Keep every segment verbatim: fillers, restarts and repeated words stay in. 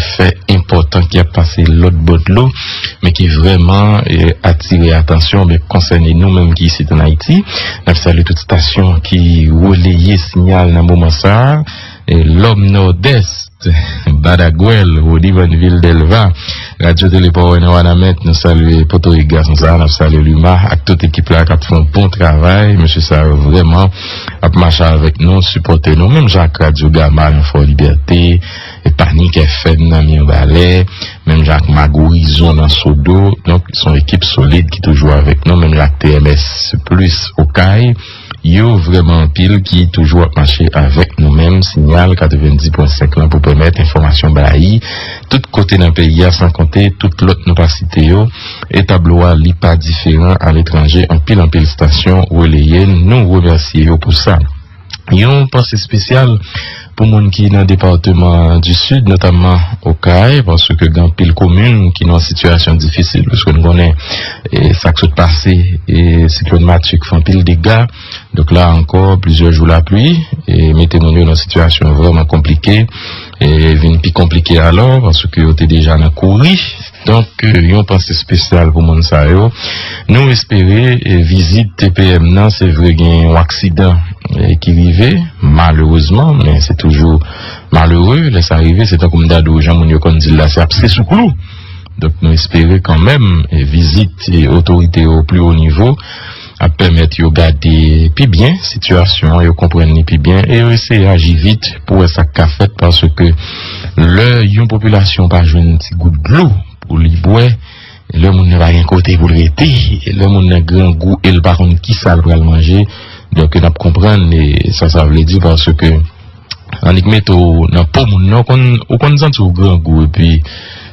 fè enpòtan ki ap pase lòt bò dlo, men ki vrèman eh, atire atansyon, men konsène nou menm ki isit an Ayiti. N ap salye tout stasyon ki releye siyal nan moman sa a. Eh, Lòm Nòdès, Badagwèl, Rony Vanvil Dèlva, Radyo Tele Pawòl nan Wanament, nou salye potorik gason sa a, n ap salye Lima ak tout ekip la k ap fè yon bon travay. Mesye sa yo vrèman ap mache avèk nou, sipòte nou. Menm jan ak Radyo Gama nan Fò Libète, e Panik F M nan Mibalè, menm jan ak Mago Horizon nan Sodo. Donk, se yon ekip solid ki toujou avèk nou, menm jan ak T M S Plus Okay. Yo vrèman anpil ki toujou ap mache avèk nou menm, siyal katrevenndis pwen senk lan pou pèmèt enfòmasyon bay tout kote nan peyi a, san konte tout lòt nou pa site yo. E tablo a, li pa diferan aletranje, anpil, anpil stasyon releye n, nou remèsye yo pou sa. Yon panse espesyal pou moun ki nan depatman di Sid, notamman Okay, paske gen anpil komin ki nan sitiyasyon difisil, paske nou konnen eh, sa k sot pase, eh, siklòn Matye k fè anpil dega. Donk la ankò, plizyè jou lapli, eh, mete moun yo nan sitiyasyon vrèman konplike, eh, vin pi konplike alò, paske yo te deja nan kouri. Donk, eh, yon panse espesyal pou moun sa yo. Nou espere, eh, vizit T P M nan, se vre gen yon aksidan, eh, ki rive, malerezman, men se toujou malere, lè sa rive, se tankou m ta di w, jan moun yo konn di l la, se apse sou klou. Donk, nou espere kanmenm, eh, vizit, eh, otorite yo pi wo nivo ap pèmèt yo gade pi byen sitiyasyon an, yo konprann li pi byen, e yo eseye aji vit pou wè sa k ka fèt, paske lè yon popilasyon pa jwenn ti gout dlo pou li bwè, lè moun nan pa gen kote pou l rete, lè moun nan grangou e l pa konn kisa l pral manje, donk n ap konprann, e sa sa vle di, paske annik mete w nan po moun nan, ou konn, ou konn santi w grangou, epi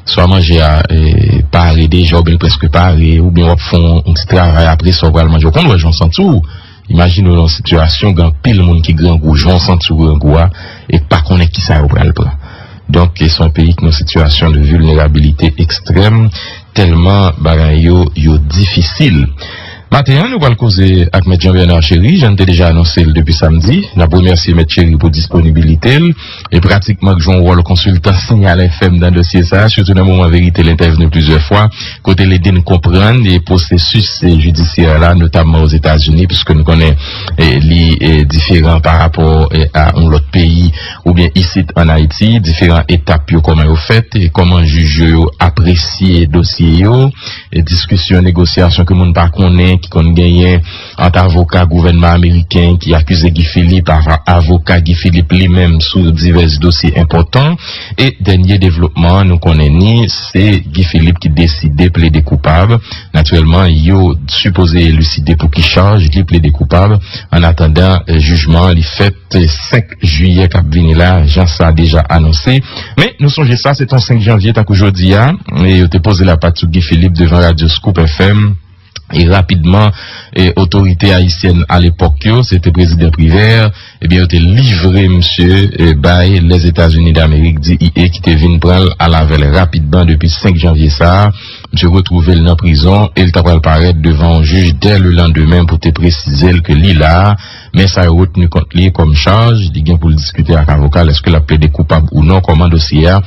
swa manje a eh, pare deja, oubyen l prèske pare, oubyen w ap fè yon, yon ti travay apre sa w pral manje. Ou konn wè jan w santi w. Imajine w nan yon sitiyasyon, gen anpil moun ki grangou, jan w santi w grangou a, e pa konnen kisa yo pral pran. Donk, se yon peyi ki nan sitiyasyon de vilnerabilite ekstrèm, tèlman bagay yo, yo difisil. Maten an, nou pral koze ak Mèt Jean Bernard Chéry, jan n te deja anonse l depi samdi. N ap remèsye Mèt Chéry pou disponibilite l. E pratikman k jwe yon wòl konsiltan Siyal F M nan dosye sa a, sitou nan moman verite l entèvni plizyè fwa, kote l ede n konprann e pwosesis eh, jidisyè la, notamman Ozetazini, piske nou konnen eh, li eh, diferan pa rapò eh, a yon lòt peyi oubyen isit ann Ayiti, diferan etap yo, kòman yo fèt, e kòman jij yo, yo apresye dosye yo, e diskisyon, negosyasyon ke moun pa konnen ki konn genyen ant avoka gouvènman ameriken ki akize Guy Philippe, ava- avoka Guy Philippe li menm sou divès dosye enpòtan. E dènye devlopman an, nou konnen ni, se Guy Philippe ki deside plede koupab. Natirèlman, yo sipoze eliside pou ki chaj li plede koupab. An atandan, eh, jijman an, li fèt senk jiyè k ap vini la, jan sa deja anonse. Men, nou sonje sa, se t on senk janvye, tankou jodi a, e yo te poze lapat sou Guy Philippe devan radyo Scoop F M. E rapidman, e otorite ayisyèn alepòk yo, se te prezidan Privert, ebyen, yo te livre misye e bay Lèzetazini Damerik, D E A, ki te vin pran l al avè l rapidman depi senk janvye sa a. Misye retwouve l nan prizon e l ta pral parèt devan yon jij dè lelandemen pou te presize l ke li la a, men sa yo retni kont li kòm chaj, li gen pou l diskite ak avoka l èske l ap plede koupab ou non, kòman dosye a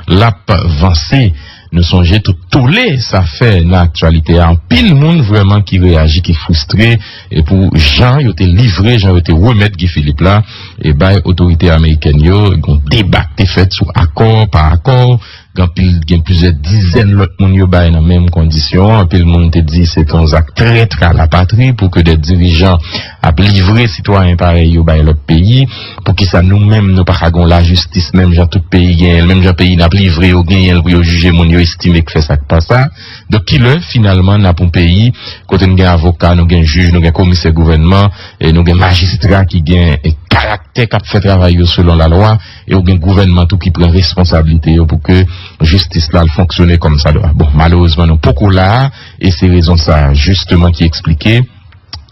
l ap vanse. Nou sonje tout tole sa fè nan aktyalite a. Anpil moun vrèman ki reyaji, ki fristre, e pou jan yo te livre, jan yo te remèt Guy Philippe la, e bay otorite amerikèn yo, yon deba k te fèt sou akò, pa akò, gen anpil, gen plizyè dizèn lòt moun yo bay nan menm kondisyon. Anpil moun te di se te yon zak trèt a la patri pou ke de dirijan ap livre sitwayen parèy yo bay lòt peyi. Poukisa nou menm nou pa ka gen yon lajistis menm jan tout peyi genyen l, menm jan peyi n ap livre yo genyen l pou yo jije moun yo estime k fè sa k pa sa? Donk, kilè, finalman, n ap yon peyi kote n gen avoka, nou gen jij, nou gen komisè gouvènman, e nou gen majistra ki gen e karaktè k ap fè travay yo selon lalwa, e ou gen gouvènman tou ki pran responsablite yo pou ke jistis la al fonksyone kòm sa dwa. Bon, malerezman, nou poko la a, e se rezon sa a, jisteman, ki eksplike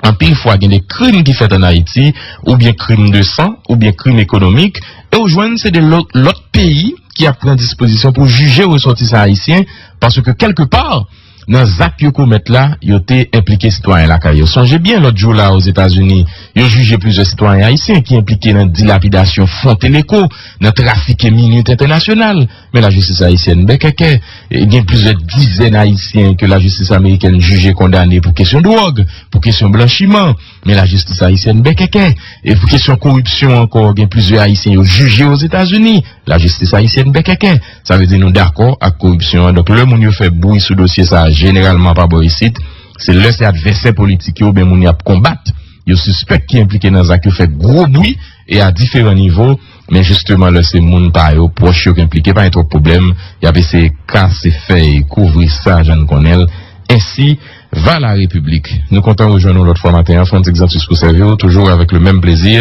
anpil fwa gen de krim ki fèt ann Ayiti, oubyen krim de san, oubyen krim ekonomik, e ou jwenn se de lòt, lòt peyi ki ap pran dispozisyon pou jije resòtisan ayisyen, paske kèlkepa, nan zak yo komèt la, yo te enplike sitwayen lakay yo. Sonje byen, lòt jou la, Ozetazini, yo jije plizyè sitwayen ayisyen ki enplike nan dilapidasyon fon Teleko, nan trafike minit entènasyonal. Men lajistis ayisyèn bèkèkè. E gen plizyè dizèn Ayisyen ke lajistis amerikèn jije kondane pou kesyon dwòg, pou kesyon blanchiman. Men lajistis ayisyèn bèkèkè. E pou kesyon koripsyon ankò, gen plizyè Ayisyen yo jije Ozetazini. Lajistis ayisyèn bèkèkè. Sa vle di nou dakò ak koripsyon an. Donk, lè moun yo fè bri sou dosye sa a, jeneralman pa bò isit, se lè se advèsè politik yo oubyen moun y ap konbat, yo sispèk ki enplike nan zak yo fè gwo bri e a diferan nivo, men jisteman lè se moun pa yo, pwòch yo ki enplike, pa gen twòp pwoblèm, y ap eseye kase fèy, kouvri sa jan n konnen l, ensi va la repiblik. Nou kontan rejwenn nou lòt fwa maten an, Frantz Exantus pou sèvi w, toujou avèk le menm plezi.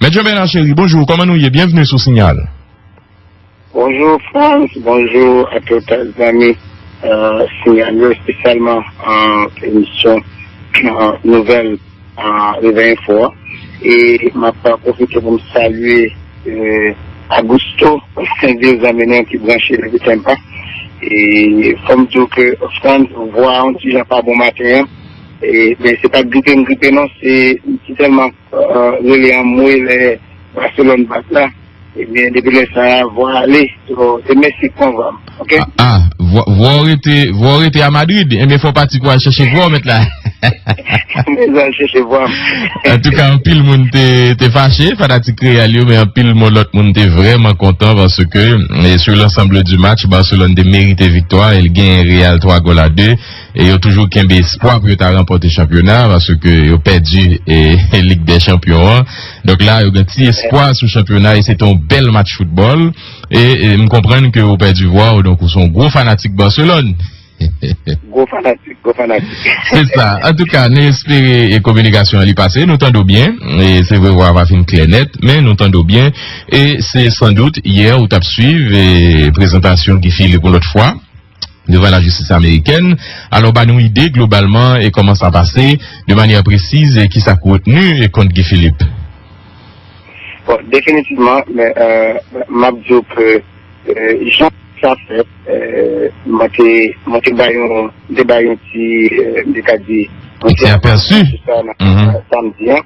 Mèt Jean Bernard Chéry, bonjou, kòman nou ye? Byenvni sou Sinyal. Bonjou Frantz, bonjou a tout zanmi Sinyal yo, espesyalman emisyon nouvèl Revèy Enfo a. E m ap pwofite pou m salye Augusto, vye zanmi nou ki branche depi Tampa. E fò m di w ke Frantz, vwa a yon ti jan pa bon maten an. E, men se pa gripe m gripe non, se ki tèlman rele anmwe lè Barcelone bat la. Ebyen, depi lè sa a, vwa ale. So, se mèsi k pran vwa m. Ok? Ah, ah, vwa, vwa w rete, vwa w rete a Madrid. Ebyen, fò w pati pou al chèche vwa w mèt la. Mwen al chèche vwa m. Antouka, anpil moun te, te fache, fanatik Real yo, men anpil moun, lòt moun te vrèman kontan paske, e, sur l'ensemble du match, Barcelone te merite viktwa, e l genyen Real twa gòl a de. E yo toujou kenbe espwa pou yo ta ranpòte chanpyona, paske yo pèdi e, Lig dè Chanpyon an. Donk la, yo gen ti espwa sou chanpyona e se te yon bèl match foutbòl. E, e m konprann ke ou pèdi vwa w, donk ou se yon gwo fanatik Barcelone. Gwo fanatik, gwo fanatik. Se sa. Antouka, nou espere e kominikasyon an li pase. Nou tande w byen. E se vre vwa a pa fin klè nèt, men nou tande w byen. E se sandout yè ou t ap swiv e prezantasyon Guy Philippe yon lòt fwa devan lajistis amerikèn. Alò, ba nou ide globalman e kòman sa pase, de manyè presiz, e kisa k retni e kont Guy Philippe. Bon, definitivman, men, euh, m ap di w ke, euh, jan sa fèt, euh, mwen te, mwen te bay yon, te bay yon ti, euh, m te ka di, yon ti apèsi sou sa nan samdi an.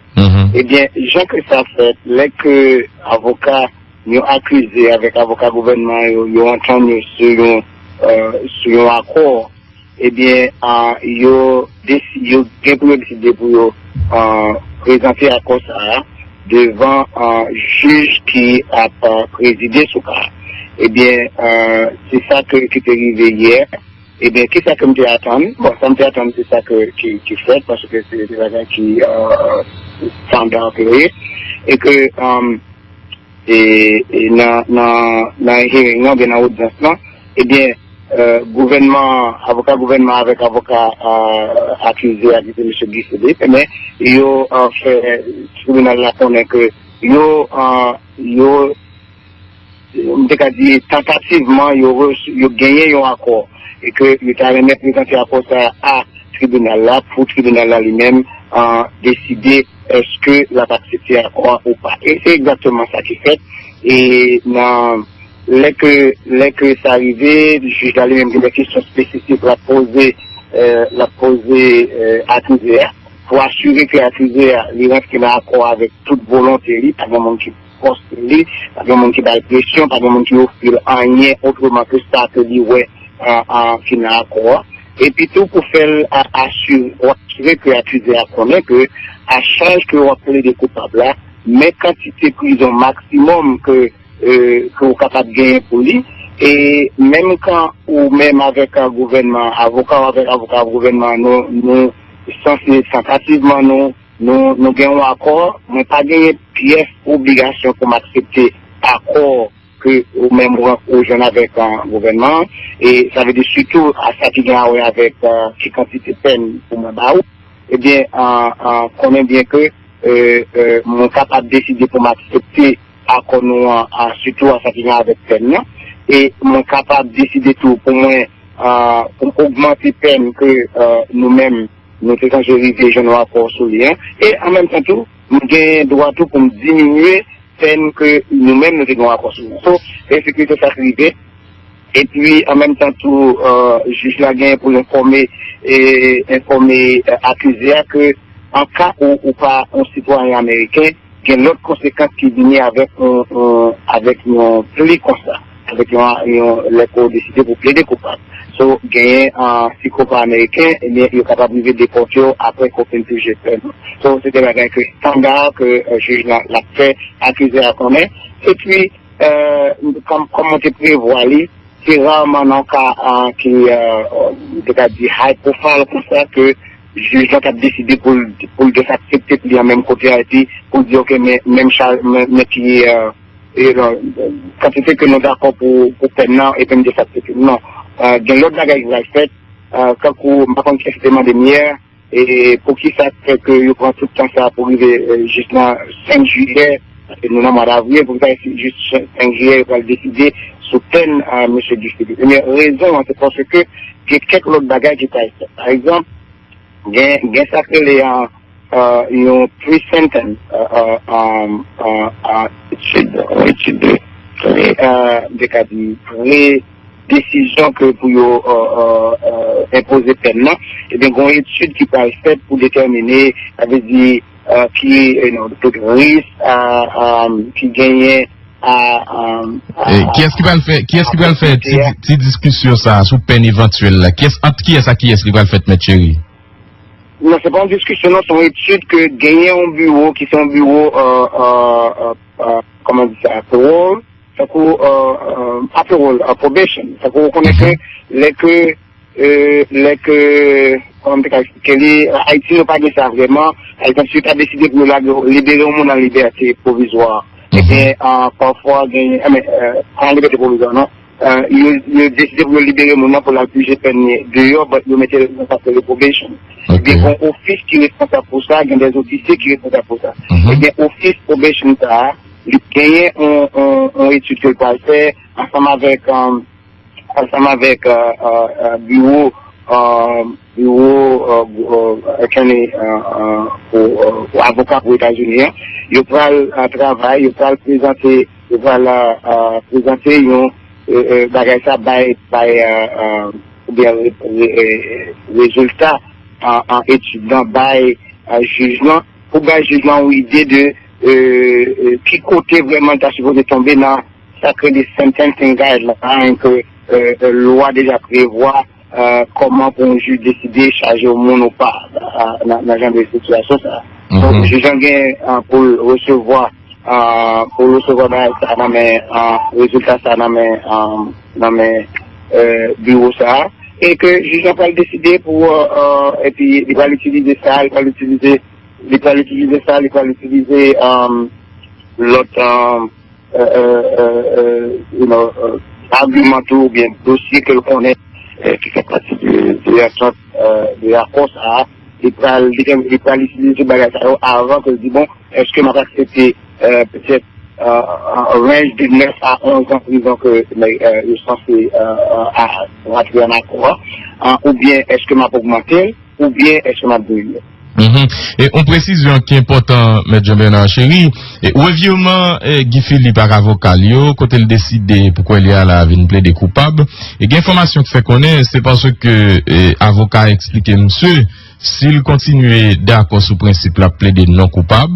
Ebyen, jan ke sa fèt, lè ke avoka yon akize avèk avoka gouvènman yo, yo antann yo sou yon, euh, sou yon akò, ebyen, euh, yo desi-, yo gen pou yo deside pou yo, euh, prezante akò sa a devan, euh, jij ki ap, euh, prezide sou ka a. Ebyen, euh, se sa ke, ki te rive yè. Ebyen, kisa ke m te atann? Bon, sa m te atann, se sa ke, ki, ki fèt, paske se de bagay ki, euh, estanda ke yo ye. E ke, euh, e, e nan, nan, nan hearing nan, oubyen nan odyans lan, ebyen, euh, gouvènman, avoka gouvènman avèk avoka, euh, akize a, ki se mesye Guy Philippe, men yo, euh, fè tribinal la konnen ke yo, euh, yo, m te ka di tantativman, yo, re-, yo genyen yon akò e ke yo ta renmen prezante akò sa a tribinal la pou tribinal la li menm, euh, deside èske l ap aksepte akò a ou pa. E se egzakteman sa ki fèt. E nan, lè ke, lè ke sa rive, jij la li menm gen de kesyon espesifik l ap poze, euh, l ap poze, euh, akize a pou asire ke akize a li rantre nan akò avèk tout volonte li, pa gen moun ki fòse li, pa gen moun ki ba l presyon, pa gen moun ki ofri l anyen otreman ke sa ke li wè, euh, euh, ki nan akò a. Epi tou pou fè l a-, asire, pou asire ke akize a konnen ke a chaj ke w ap plede koupab la, men kantite prizon maksimòm ke, euh, ke w kapab genyen pou li. E menm kan ou menm avèk, euh, gouvènman, avoka w avèk avoka gouvènman, nou, nou sanse tantativman nou, nou, nou gen yon akò, mwen pa genyen pyès obligasyon pou m aksepte akò ke ou menm ou, ou jwenn avèk, euh, gouvènman an. E sa vle di sitou a sa ki gen a wè avèk, euh, ki kantite pèn pou mwen ba ou. Ebyen, euh, euh, konnen byen ke, euh, euh, mwen kapab deside pou m aksepte akò nou an, a, sitou a sa ki gen avèk pèn nan. E mwen kapab deside tou pou mwen, euh, pou m ogmante pèn ke, euh, nou menm, nou te sanse rive jwenn yon akò sou li an. E an menm tan tou, m gen dwa tou pou m diminye pèn ke nou menm nou te gen yon akò sou li. So, ensekirite sa k rive, Epi, an menm tan tou, jij la genyen pou l enfòme, enfòme akize a ke an ka ou ou pa yon sitwayen ameriken, gen lòt konsekans ki vini avèk yon, yon, avèk yon pli konsa, avèk yon, yon lè ke w deside pou plede koupab. So, genyen, si ke w pa ameriken, ebyen, yo kapab rive depòte w apre ke w fin pije pèn ou. So, se te bagay ke estanda ke jij la, l ap fè akize a konnen. Epi, kòm, kòm mwen te prevwa li, se raman nan ka ki, m te ka di, high profile konsa ke jij la t ap deside pou l, pou l just aksepte pli an menm kote a, epi pou l di, oke, men, menm chaj, men, men ki, kantite ke nou dakò pou, pou pèn nan, epi m just aksepte. Non. Gen lòt bagay ki pral fèt, kankou, m pa konn kiyès ki te mande m yè, e poukisa fè ke yo pran tout tan sa pou rive jis nan senk jiyè, paske nou nan mwa davril, poukisa se jis senk jiyè yo pral deside sou pèn mesye Guy Philippe? Ebyen, rezon an, se paske gen kèk lòt bagay ki pral fèt. Pa egzanp, gen, gen sa k rele an, yon pre-sentence, etid, yon etid de pre, m te ka di pre-desizyon ke pou yo enpoze pèn nan, ebyen, gen yon etid ki pral fèt pou detèmine, sa vle di, ki, you know, tout risk ki genyen a, a, a, kiyès ki pral fè, kiyès ki pral fè ti, ti diskisyon sa a sou pèn evantyèl la? Kiyès, ant kiyès ak kiyès li pral fèt, Mèt Chery? Non, se pa yon diskisyon, non, se yon etid ke genyen yon biwo ki se yon biwo, kòman di sa, parole, tankou, pa parole, probation. Tankou ou konnen ke lè ke, lè ke, kòman m te ka eksplike li, Ayiti nou pa gen sa vrèman. Pa egzanp, si yo ta deside pou yo lage, libere yon moun an libète pwovizwa, ebyen, pafwa genyen, an libète pwovizwa, non. Yo, yo deside pou yo libere moun nan pou l al pije pèn li deyò, but yo mete l nan sa k rele probation. Ebyen, gen yon ofis ki responsab pou sa, gen de ofisye ki responsab pou sa. Ebyen, ofis probation sa a, li genyen yon, yon, yon etid ke l pral fè ansanm avèk, ansanm avèk biwo, biwo attorney pou, pou avoka pou Etazini an. Yo pral travay, yo pral prezante, yo pral prezante yon bagay sa bay, bay, oubyen rezilta an etid lan bay jij lan, pou bay jij lan yon ide de ki kote vrèman l ta sipoze tonbe nan sa k rele sentencing guideline ke lwa deja prevwa kòman pou yon jij deside chaje yon moun ou pa nan, nan jan de sitiyasyon sa. Donk, jij lan gen pou l resevwa, pou l resevwa bagay sa nan men, rezilta sa nan men, nan men biwo sa a, e ke jij lan pral deside pou, epi li pral itilize sa, li pral itilize, li pral itilize sa, li pral itilize lòt, you know, agiman tou oubyen dosye ke l konnen ki fè pati de, de antant, de akò sa a, li pral, li pral itilize tout bagay sa yo avan ke l di, bon, èske m ap aksepte petèt range de nèf a onz an prizon ke yo sanse rantre an akò a, oubyen èske m ap ogmante l, oubyen èske m ap diminye l? E yon presizyon ki enpòtan, Mèt Jean Bernard Chéry, e revireman Guy Philippe ak avoka l yo, kote l deside pou kwè li a la vin plede koupab. E gen enfòmasyon ki fè konnen se paske avoka a eksplike misye si l kontinye dakò sou prensip l ap plede non koupab,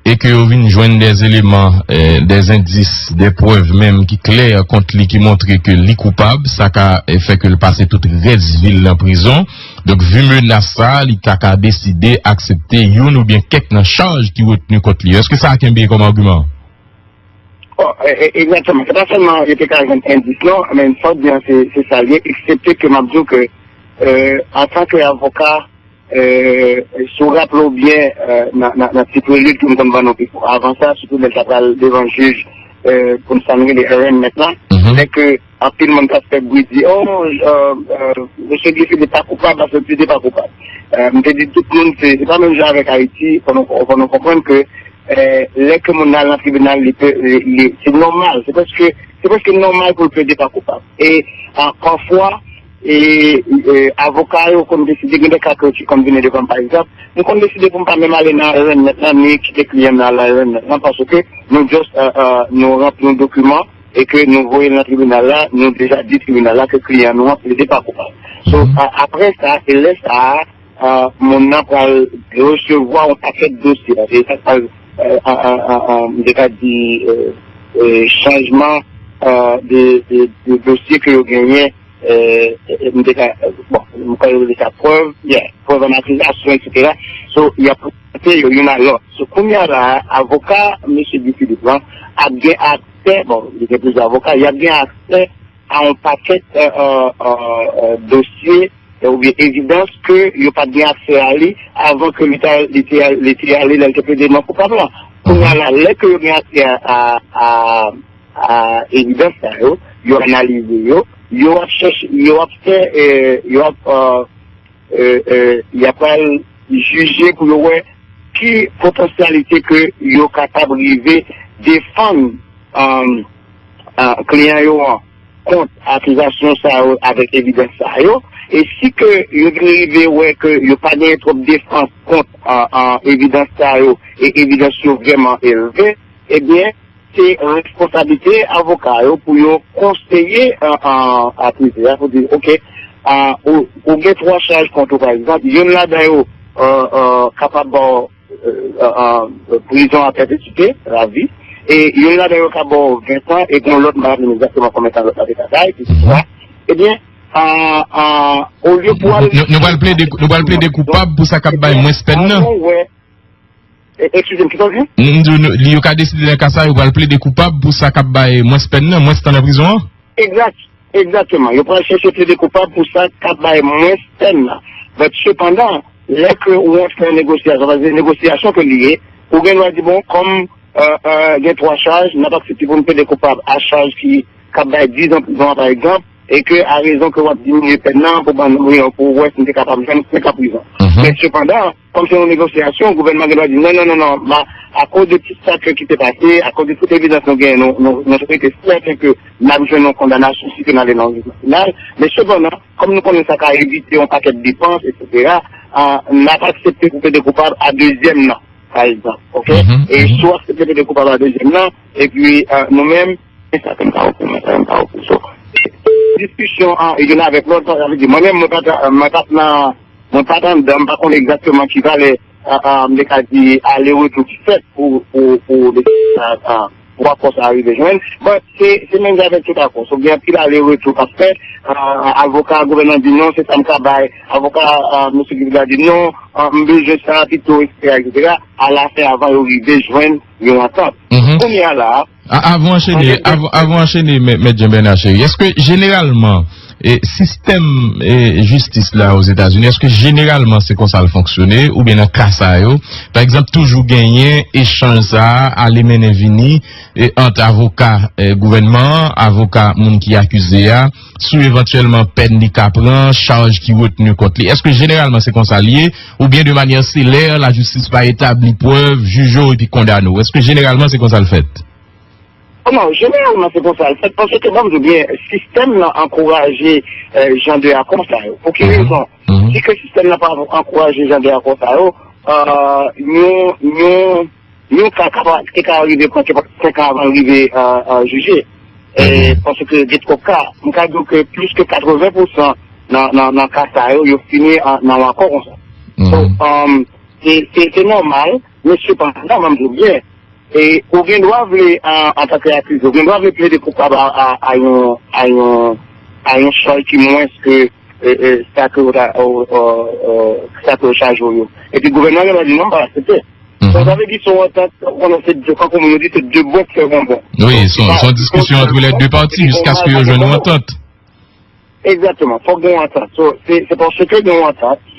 e ke yo vin jwenn de eleman, de endis, de prèv menm ki klè kont li, ki montre ke li koupab, sa ka fè ke l pase tout rès vi l nan prizon. Donk, vi menas sa, li ta ka deside aksepte youn oubyen kèk nan chaj ki retni kont li. Èske sa a kenbe kòm agiman? Bon, egzakteman. Se pa sèlman yo te ka jwenn endis, non, men sa w di an, se, se sa l ye, eksepte ke m ap di w ke, antanke avoka, si w raple w byen, nan, nan, nan ti prelid ke m konn ban nou avan sa, sitou lè l ta pral devan jij, pou n sa n rele arraignment la, lè ke anpil moun t ap fè bri di, o, mesye Guy Philippe pa koupab, paske l plede pa koupab. M te di tout moun, se, se pa menm jan avèk Ayiti, fò nou, fò nou konprann ke lè ke moun nan al nan tribinal, li, li, se nòmal, se prèske, se prèske nòmal pou l plede pa koupab. E pafwa, e, e avoka yo konn deside, gen de ka ke ti konn vini devan m, pa egzanp, m konn deside pou m pa menm ale nan arraignment lan, ni kite kliyan m nan al nan arraignment lan, paske nou just, nou ranpli yon dokiman, e ke nou voye l nan tribinal la, nou deja di tribinal la ke kliyan nou an plede pa koupab. So, a- apre sa, se lè sa a, a, moun nan pral resevwa yon pakèt dosye. Se sa k pral, e, a- a- a- a- m te ka di, e, e, chanjman, e, de, de, de dosye ke yo genyen, e, e, m te ka, bon, m ka rele sa prèv, yeah, prèv an akizasyon, etsetera. So, y ap prezante yo youn a lòt. So, kounye a la, avoka mesye Guy Philippe lan ap gen aksè, bon, li gen plizyè avoka, y ap gen aksè a yon pakèt, e, e, e, e, dosye, e, oubyen evidans ke yo pa t gen aksè a li avan ke li ta, li te, li te ale lè l te plede non koupab lan. Kounye a la, lè ke yo gen aksè a, a, a, a evidans sa yo, yo analize yo, yo ap chèche, yo ap fè, e, yo ap, e, e, e, y ap al jije pou yo wè ki potansyalite ke yo kapab rive defann, e, e, kliyan yo an kont akizasyon sa yo avèk evidans sa yo, e si ke yo vin rive wè ke yo pa genyen twòp defans kont, e, e, evidans sa yo, e evidans yo vrèman elve, ebyen, se responsablite avoka yo pou yo konseye, e, e, akize a, pou di, oke, e, ou, ou gen twa chaj kont ou, pa egzanp, youn ladan yo, e, e, kapab ba w, e, e, e, prizon a pèpetite, lavi, e youn ladan yo ka ba w ven tan, e gen lòt, m pa raple m egzakteman konbyen tan lòt la te ka bay, etsetera. Ebyen, e, e, olye pou al Nou, nou pral plede, nou pral plede koupab pou sa k ap bay mwens pèn nan. Avan w wè, e, eskize m, ki sa w di? M di w, nou, li, yo ka deside nan ka sa, yo pral plede koupab pou sa k ap bay mwens pèn nan, mwens tan nan prizon an. Egzak, egzakteman. Yo pral chèche plede koupab pou sa k ap bay mwens pèn nan. But sepandan, lè ke ou antre nan negosyasyon, paske se negosyasyon ke li ye, ou gen dwa di, bon, kòm, e, e, gen twa chaj, n ap aksepte pou n plede koupab a chaj ki, k ap bay diz an prizon an, pa egzanp, e ke a rezon ke w ap diminye pèn nan pou ban nou, pou wè si n te kapab jwenn senk an prizon. Men sepandan, kòm se yon negosyasyon, gouvènman gen dwa di, non, non, non, non, ma, akoz de tout sa ke ki te pase, akoz de tout evidans nou genyen, nou, nou, nou rete sèten ke n ap jwenn yon kondanasyon si ke n ale nan yon jijman final. Men sepandan, kòm nou konnen sa ka evite yon pakèt depans, etsetera, a, n ap aksepte pou plede koupab a dezyèm nan, pa egzanp, oke? E si w aksepte plede koupab a dezyèm nan, epi, a, nou menm, e sa ke m ka ofri, men sa ke m ka ofri. So, diskisyon an, youn avèk lòt, sa vle di, mwen menm, mwen pa ta, mwen pa t nan, mwen pa t anndan, m pa konnen egzakteman ki valè, a, a, m te ka di, ale retou ki fèt pou, pou, pou, a, a, pou akò sa a rive jwenn. Bon, se, se menm jan avèk tout akò. So, gen anpil ale retou k ap fèt. A, avoka gouvènman di non, se sa m ka bay. Avoka, a, mesye Gilbert di non, a, m bezwen sa pito, etsetera, etsetera. Alafen, avan yo rive jwenn yon antant. Kounye a la, A- avan anchene, avan, avan anchene, mèt, mèt Jean Bernard Chéry, èske jeneralman, e, sistèm, e, jistis la Ozetazini, èske jeneralman se konsa l fonksyone, oubyen nan ka sa yo, pa egzanp, toujou genyen echanj sa a, ale mennen vini, e, ant avoka, e, gouvènman an, avoka moun ki akize a, sou evantyèlman pèn li ka pran, chaj ki retni kont li? Èske jeneralman se konsa l ye, oubyen de manyè selè, lajistis va etabli prèv, jije w epi kondane w? Èske jeneralman se konsa l fèt? Oh non, jeneralman se konsa l fèt, paske, ban m di w byen, sistèm nan ankouraje, e, jan de akò sa yo. Pou ki rezon? Si ke sistèm nan pa ankouraje jan de akò sa yo, e, yon, yon, yon ka, ka, te ka rive pran ke senk an avan l rive, e, e, jije. E, paske gen twòp ka. M ka di w ke plis ke katreven pousan nan, nan, nan ka sa yo, yo fini an, nan yon akò konsa. So, e, se, se, se nòmal, men sepandan, ban m di w byen, e ou gen dwa vle, an, antanke akize, ou gen dwa vle plede koupab a, a, a yon, a yon, a yon chaj ki mwens ke, e, e, sa ke ou ta, o, o, o, sa ke yo chaje w yo. Epi gouvènman gen dwa di non, m pa aksepte. Donk, sa vle di se yon antant, ou konnen se de, kankou moun yo di, se de bon ki fè bonbon. Wi, se yon, se yon diskisyon ant lè de pati jiskaske yo jwenn yon antant. Egzakteman, fòk gen yon antant. So, se, se paske gen yon antant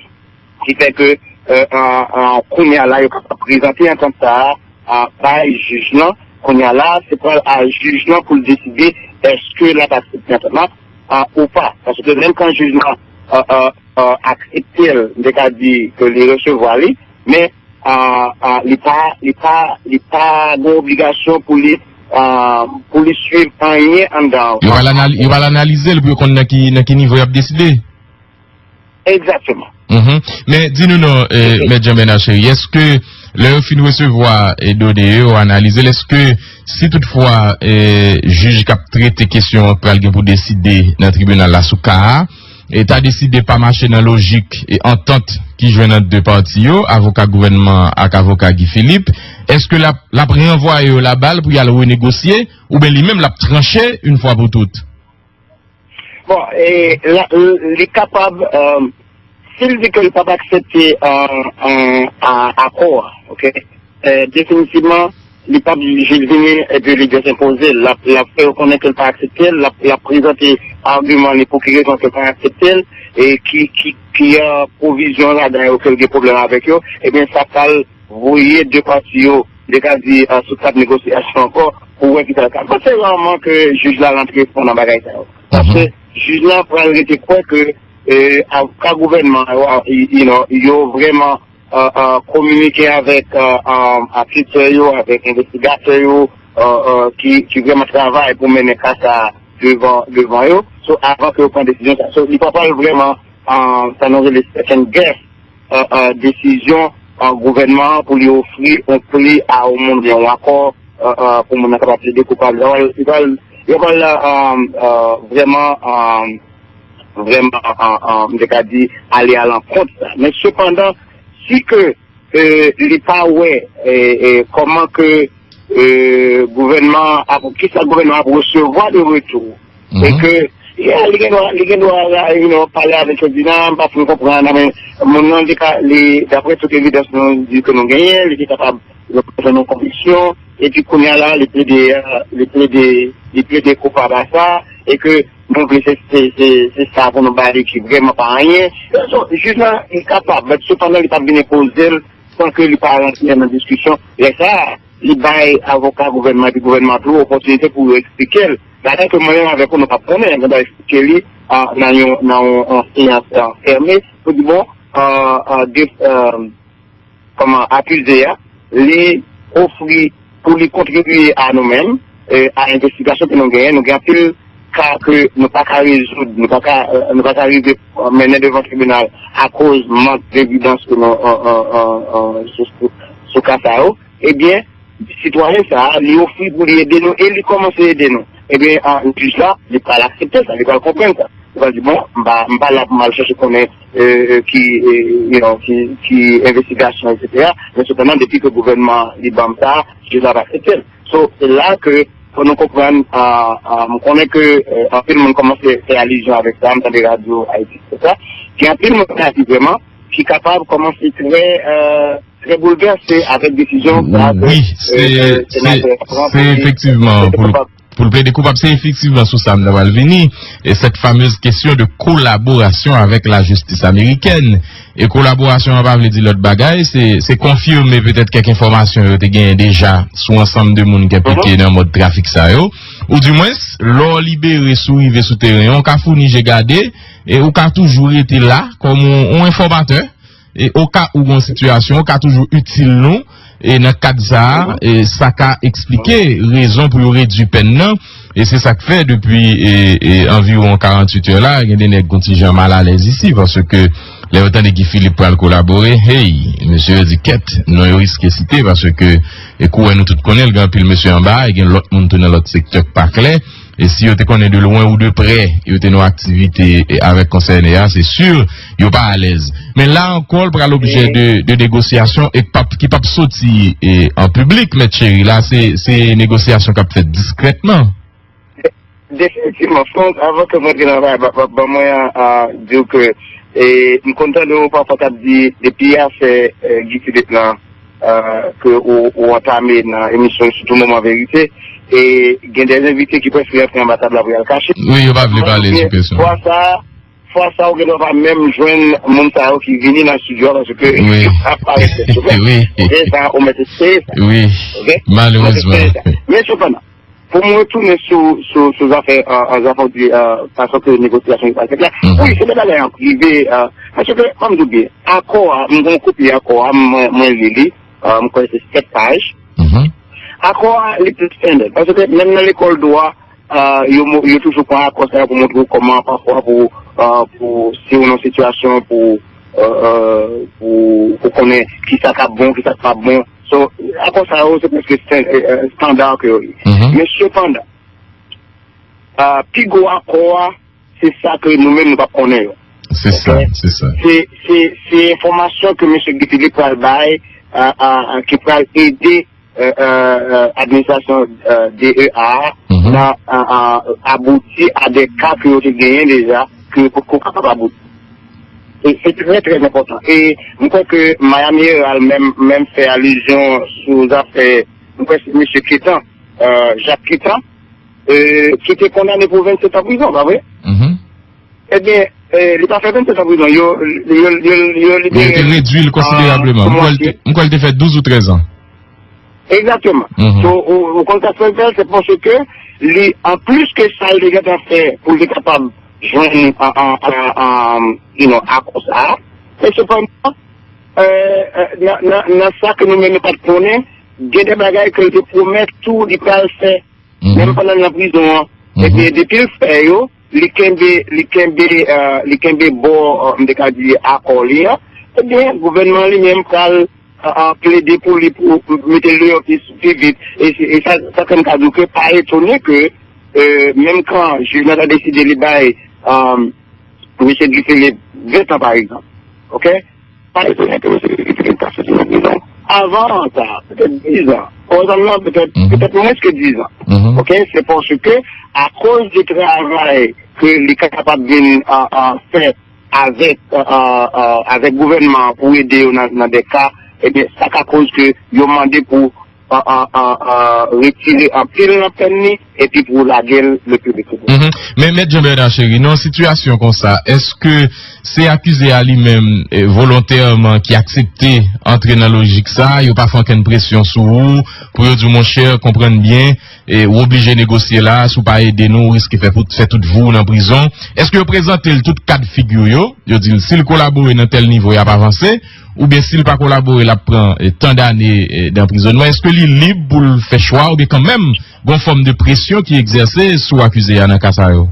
ki fè ke, e, an, an, kounye a la, yo kapab prezante antant sa a, a, bay jij lan. Kounye a la, se pral a jij lan pou l deside èske l ap aksepte antant lan, a, ou pa. Paske menm kan jij lan, a, a, a, aksepte l, m te ka di ke li resevwa li, men a, a, li pa, li pa, li pa gen obligasyon pou li, a, pou li swiv anyen anndan. Yo pral anali-, yo pral analize l pou yo konn nan ki, nan ki nivo y ap deside. Egzakteman. Men di nou non, e, Mèt Jean Bernard Chéry, èske, Lè yo fin resevwa e done yo, yo analize l, èske si toutfwa e jij k ap trete kesyon an pral gen pou deside nan tribinal la sou ka a, e ta deside pa mache nan lojik e antant ki jwenn ant de pati yo, avoka gouvènman ak avoka Guy Philippe, èske l ap, l ap ranvwaye yo labal pou y al renegosye, oubyen li menm l ap tranche yon fwa pou tout? Bon, e, la, li kapab, euh, si l di ke li p ap aksepte euh, euh, a- akò a, ok? Euh, definitivman, li p ap jis vini epi li just enpoze l. L ap, l ap fè yo konnen ke l pa aksepte l, l ap, l ap prezante agiman li pou ki rezon ke l pa aksepte l, e ki, ki, ki euh, pwovizyon ladan yo ke l gen pwoblèm avèk yo, ebyen sa pral voye de pati yo, de ka di, euh, sou tab negosyasyon ankò, pou wè ki sa l ka. Mwen panse raman ke jij la rantre fon nan bagay sa yo. Paske jij la pral rete kwè ke euh, avoka gouvènman yo, you know, yo vrèman euh, euh, kominike avèk euh, euh, anketè yo, avèk envestigatè yo, euh, euh, ki, ki vrèman travay pou mennen ka sa a devan, devan yo. So, avan ke yo pran desizyon sa. So, li pa pral vrèman, euh, sa nou rele second guess euh, euh, desizyon euh, gouvènman an pou li ofri yon pli a yon moun, yon akò euh, euh, pou moun nan kapab plede koupab. Li pral, li pral, li pral euh, euh, vrèman, euh, vrèman, euh, euh, m te ka di, ale alankont sa. Men sepandan, si ke euh, li pa wè euh, euh, kòman ke euh, gouvènman ap, kisa gouvènman ap resevwa de retou, e ke yeah, li gen dwa, li gen dwa you know, pale avèk yo, di nan, m pa fin konprann, men moun nan li ka, li, daprè tout evidans nou di ke nou genyen, li te kapab jwenn yon konviksyon, epi kounye a la, li plede, euh, li plede, li plede koupab a sa, e ke nou vle se, se, se, se sa pou nou ba li ki vrèman pa anyen. So, jij la, li kapab, men sepandan, li p ap vin enpoze l san ke li pa rantre nan diskisyon. Lè sa a, li bay avoka gouvènman epi gouvènman tou opòtinite pou yo eksplike l. Bagay ke mwen menm avèk ou nou p ap konnen, nou ta eksplike li ah, nan yon, nan yon, yon seyans ah, fèmen pou di bon, ah, ah, de, ah, kòman, akize a, li ofri pou li kontribye a nou menm, eh, a envestigasyon ke nou genyen. Nou gen anpil ka ke nou pa ka rezoud, nou pa ka, eh, nou pa ka rive eh, mennen devan tribinal akoz mank devidans ke nou eh, eh, eh, eh, sou, sou, sou ka sa yo. Ebyen, sitwayen sa a, li ofri pou li ede nou e li kòmanse ede nou. Ebyen, ah, jij la, li pral aksepte sa, li pral konprann sa. Li pral di, bon, m pa, m pa la pou m al chèche konnen eh, eh, ki, eh, you know, ki, ki envestigasyon, etsetera. Men sepandan, depi ke gouvènman li ban m sa, jij la ap aksepte l. So, se la ke fò nou konprann, ah, ah, m konnen ke eh, anpil moun kòmanse fè alizyon avèk sa, m tande radyo Ayiti, etsetera. Gen anpil moun ki vrèman, ki kapab kòmanse trè, eh, trè boulvèse avèk desizyon sa ke Wi, se, eh, eh, se, senatè a pran se pou li efektivman pou l, pou l plede koupab. Se efektivman sou sa m ta pral vini, e cette fameuse question de collaboration avec la justice américaine. E kolaborasyon an pa vle di lòt bagay, se, se konfime petèt kèk enfòmasyon yo te genyen deja sou ansanm de moun ki enplike nan mòd trafik sa yo. Ou dimwens, lè w libere, si w rive sou teren an, ou ka founi je gade, e ou ka toujou rete la kòm yon, yon enfòmatè. E oka ou gen yon sitiyasyon, ou ka toujou itil nou. E nan kad sa a, e sa ka eksplike rezon pou yo redui pèn nan. E se sa k fè depi e, e, anviwon karanntuit è la, gen de nèg yon ti jan malalèz isi, paske lè yo tande Guy Philippe pral kolabore, hey, mesye yo di kèt, non yo riske site, paske e kouwè nou tout konnen l, gen anpil mesye anba, e gen lòt moun tou nan lòt sektè k pa klè. E si yo te konnen de lwen ou de prè, yo te nan aktivite e avèk konsène a, se si, yo pa alèz. Men la ankò, l pral objè de, de negosyasyon e k p ap, ki p ap soti e, an piblik, Mèt Cheri. La, se, se negosyasyon k ap fèt diskrètman. Definitivman, Frantz, avan ke m rantre nan bagay, ba- ba- ban mwen a, a, di w ke e, m konn tande w pafwa k ap di depi afè e, Guy Philippe lan, ke ou, ou antame nan emisyon yo, sitou Moman Verite, e gen de envite ki prèske rantre anba tab la pou y al kache. Wi, yo pa vle pale sou kesyon. Fwa sa, fwa sa ou gen dwa pa menm jwenn moun sa yo ki vini nan estidyo a paske yo pa parèt tèt yo. Ok, sa ou mèt espere sa. Wi, malerezman. Men sepandan, pou m retounen sou, sou, sou zafè, euh, zafè w di, euh, fason ke negosyasyon yo pral fèt la. Wi, se de bagay an prive, euh, paske, ban m di w byen, akò a, m gen yon kopi akò a, mwen, mwen li li, euh, m kwè se sèt paj. Akò a, li pi standard. Paske menm nan lekòl dwa, euh, yo, mo- yo toujou pran akò sa yo pou montre w kòman, pafwa, pou, euh, pou, si w nan sitiyasyon pou, euh, euh, pou, pou konnen kisa k ap bon, kisa k p ap bon. So, akò sa yo, se prèske estanda ke yo ye. Men sepandan, pi gwo akò a, se sa ke nou menm nou p ap konnen yo. Se sa, se sa. Se, se, se enfòmasyon ke mesye Guy Philippe pral bay, ki pral ede administrasyon D E A a nan abouti a de ka ke yo te genyen deja, ke poko kapab abouti. E se trè, trè enpòtan. E m kwè ke Miami Herald menm, menm fè alizyon sou zafè, m kwè se mesye Ketan, Jacques Ketan, ki te kondane pou vennsèt an prizon, pa vre? Ebyen, li pa fè vennsèt an prizon, yo, yo, yo, yo libere l konsiderableman. M kwè l te fè douz ou trèz an. Egzakteman. So, ou, ou konn sa k fè l fè l, se paske li, anplis ke sa l te gentan fè pou l te kapab jwenn an, an, an, an, you know, akò sa a, men sepandan, nan, nan, nan sa ke nou menm nou pa t konnen, gen de bagay ke l te pwomèt tou li pral fè, menm pandan l nan prizon an. Ebyen, depi l fè yo, li kenbe, li kenbe, li kenbe bò, m te ka di, akò li an. Ebyen, gouvènman li menm pral plede pou li pou mete l deyò pi, pi vit. E, e sa, sa fè m ka di w ke pa etone ke, menm kan jij la ta deside li bay mesye Guy Philippe ven tan, pa egzanp, oke? Pa etone ke mesye Guy Philippe ta soti nan prizon avan sa, petèt diz an. Probableman, petèt, petèt mwens ke diz an. Oke? Se paske, akoz de travay ke li kapab vin fè avèk, avèk gouvènman an pou ede yo nan, nan de ka, ebyen, sa ka koz ke yo mande pou retire anpil nan pèn li, epi pou lage l le pli vit ke posib. Men, Mèt Jean Bernard Chéry, nan yon sitiyasyon konsa, èske se akize a li menm, volontèman, ki aksepte antre nan lojik sa, yo pa fè okenn presyon sou ou, pou yo di w, monchè, konprann byen, ou oblije negosye la, si w pa ede nou, ou riske fè, fè tout vi w nan prizon? Èske yo prezante l tout ka de figi yo, yo di l, si l kolabore nan tèl nivo, y ap avanse, oubyen si l pa kolabore, l ap pran tan dane danprizònman? Èske li lib pou l fè chwa, oubyen kanmenm, gon fòm de presyon ki egzèse sou akize a nan ka sa yo?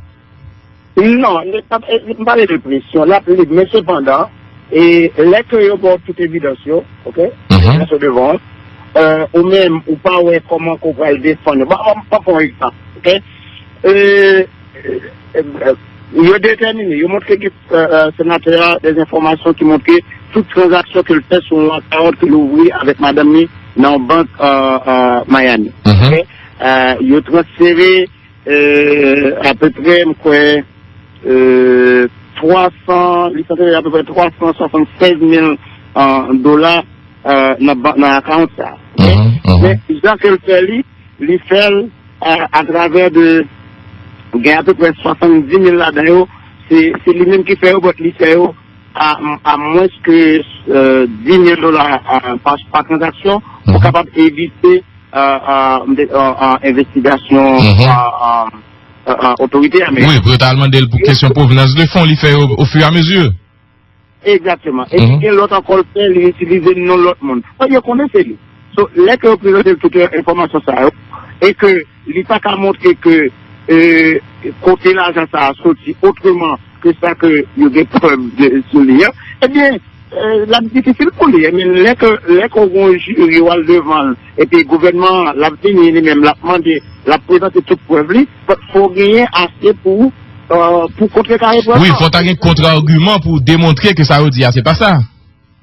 Non, m pa pale de presyon, l ap lib, men sepandan, e lè ke yo ba w tout evidans yo, oke, evidans yo devan w, ou menm, ou pa wè kòman ke w pral defann yo. Bon, m, m pran yon egzanp, oke? Yo detèmine, yo montre ke senatè a de enfòmasyon ki montre tout tranzaksyon ke l fè sou yon akawont ke l ouvri avèk madanm li nan yon bank Miami. Oke? Yo transfere apeprè, m kwè, twa san, li sanse apeprè twa san swasannsèz mil dola nan, nan akawont sa. Men jan ke l fè li, li fè l atravè de, gen apeprè swasanndis mil ladan yo, se, se li menm ki fè yo, but li fè yo a, a mwens ke dis mil dola pa, pa tranzaksyon, pou kapab evite envestigasyon otorite a. Wi, pou yo ta al mande l pou kesyon pwovenans de fon, li fè yo ofiramezi. Egzakteman. Epi gen lòt ankò l fè, li itilize non lòt moun. Bon, yo konnen se li. So, lè ke yo prezante l tout enfòmasyon sa yo, e ke li pa ka montre ke kote lajan sa a soti otreman ke sa ke yo gen prèv sou li an, ebyen, l ap difisil pou li. Men lè ke, lè ke w gen yon jiri, w al devan l, epi gouvènman an, l ap vini li menm, l ap mande, l ap prezante tout prèv li, fò w genyen ase pou, pou kontrekare prèv lan. Wi, fò w ta gen kontra-agiman pou w demontre ke sa yo di a, se pa sa.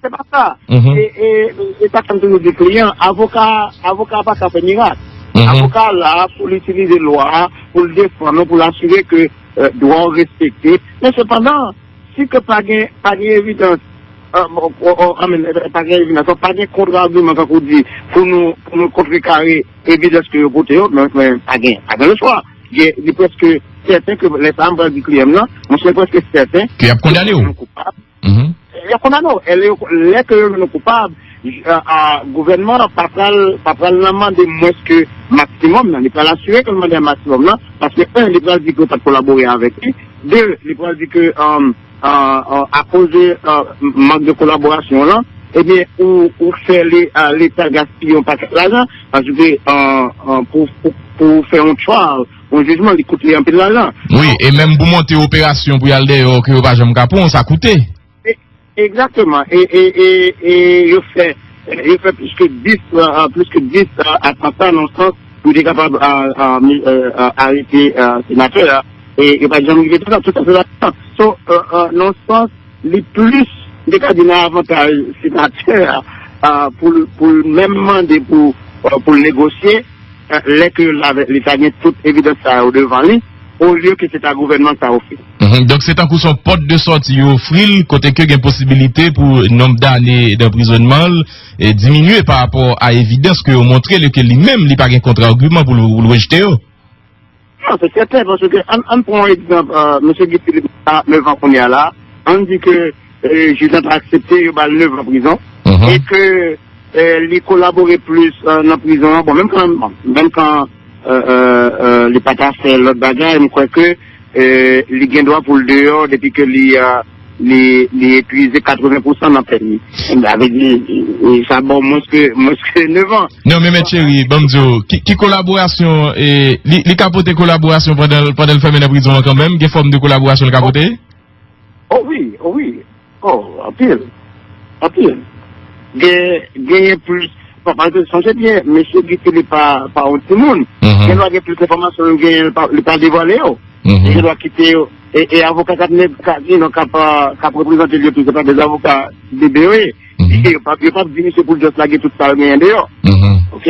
Se pa sa. E, e, e sa ke m toujou di kliyan, avoka, avoka pa ka fè mirak. Avoka la pou l itilize lwa a, pou l defann ou, pou l asire ke dwa w respekte. Men sepandan, si ke pa gen, pa gen evidans, I mean, pa gen evidans, pa gen kontra-agiman, tankou w di, pou nou, pou nou kontrekare evidans ke yo pote yo, men, men pa gen, pa gen lechwa. Gen, li prèske sèten ke lè sa a m pral di kliyan m nan, mwen se prèske sèten ke y ap kondane w. Y ap kondane w. E lè yo, lè ke yo jwenn ou koupab, gouvènman an pa pral, pa pral nan mande mwens ke maksimòm nan. Li pral asire ke l mande maksimòm nan, paske, en, li pral di ke yo pa t kolabore avèk li. De, li pral di ke, akoz de mank de kolaborasyon lan, ebyen, ou, ou fè Leta gaspiye yon pakèt lajan, paske, pou, pou, pou fè yon trial, yon jijman, li koute anpil lajan. Wi, e menm pou monte operasyon pou y al dèyè w ke yo pa janm ka pran w, sa koute. Egzakteman. E, e, e, e yo fè, yo fè plis ke dis, euh, plis ke dis, euh, atanta nan sans pou yo te kapab, euh, euh, mi- euh, euh, arete, euh, senatè a. E yo pa t janm rive fè sa, tout sa se la. So, euh, euh, nan sans, li plis, m te ka di nan avantaj senatè a, euh, pou l, pou l menm mande pou, euh, pou l negosye, euh, lè ke l avè- li ta gen tout evidans sa yo devan li, olye ke se ta gouvènman sa ofri. Mhm. Donk, se tankou se yon pòt de sòti yo ofri l, kote ke gen posibilite pou nonb dane danprizònman l, e, diminye pa rapò a evidans ke yo montre l, e ke li menm, li pa gen kont-agiman pou l, pou l rejte yo. Non, se sèten, paske ann, ann pran yon egzanp, euh, mesye Guy Philippe, a nèf an kounye a la, ann di ke, euh, jij lan ta aksepte yo ba l nèf an prizon, Mhm. e ke, euh, li kolabore plis, euh, nan prizon an. Bon, menm kan, bon, menm kan, euh, euh, euh, li pa ta fè lòt bagay, m kwè ke, euh, li gen dwa pou l deyò depi ke li, euh, li, li epuize katreven pousan nan pèn li. Sa vle di, e, sa ba w mwens ke, mwens ke nèf an. Non, men, Mèt Cheri, ban m di w, ki, ki kolaborasyon, e, li, li ka pote kolaborasyon pandan, pandan l fèmen nan prizon an kanmenm? Gen fòm de kolaborasyon li ka pote? Oh wi, oh wi. Oh, anpil. Anpil. Gen, genyen plis. Bon, paske sonje byen, mesye Guy Philippe pa, pa yon timoun. Mhm. Gen dwa gen plis enfòmasyon li genyen, li pa, li pa devwale yo. Mhm. Li gen dwa kite yo. E, e avoka k ap neg-, ka, you know, k ap, euh, k ap reprezante l yo tou, se pa de avoka bebe yo ye. Mhm. Yo p ap, yo p ap di misye pou l just lage tout sa yo genyen deyò. Mhm. Ok?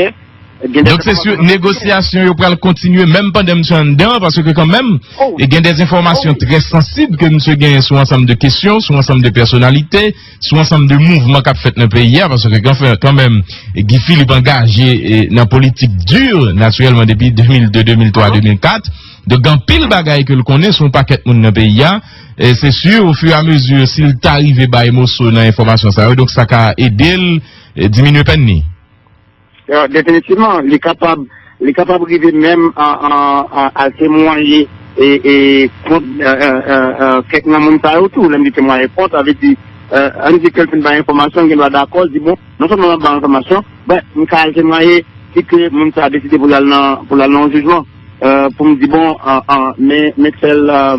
Gen de Donk, se enfòmasyon sou nan negosyasyon yo pral kontinye menm pandan misye anndan an, paske kanmenm, Oh wi. e gen de enfòmasyon Oh wi. trè sansib ke misye genyen sou ansanm de kesyon, sou ansanm de pèsonalite, sou ansanm de mouvman k ap fèt nan peyi a, paske kanfè-, kanmenm, Guy Philippe angaje, e, nan politik di, natirèlman, depi de mil de, de mil twa, de mil kat. Donk, gen anpil bagay ke l konnen sou yon pakèt moun nan peyi a. E se si, ofiramezi, si l ta rive bay moso nan enfòmasyon sa yo, donk sa ka ede l, e, diminye pèn li. Euh, definitivman, li kapab, li kapab rive menm an, an, an, al temwaye e, e kont, euh, euh, euh, euh, kèk nan moun sa yo tou. Lè m di temwaye kont, sa vle di, euh, ann di ke l fin bay enfòmasyon, l gen dwa dakò, l di, bon, non sèlman m ap bay enfòmasyon, men m ka al temwaye si ke moun sa a deside pou l al nan, pou l al nan yon jijman, euh, pou m di, bon, euh, euh, men, men tèl, euh,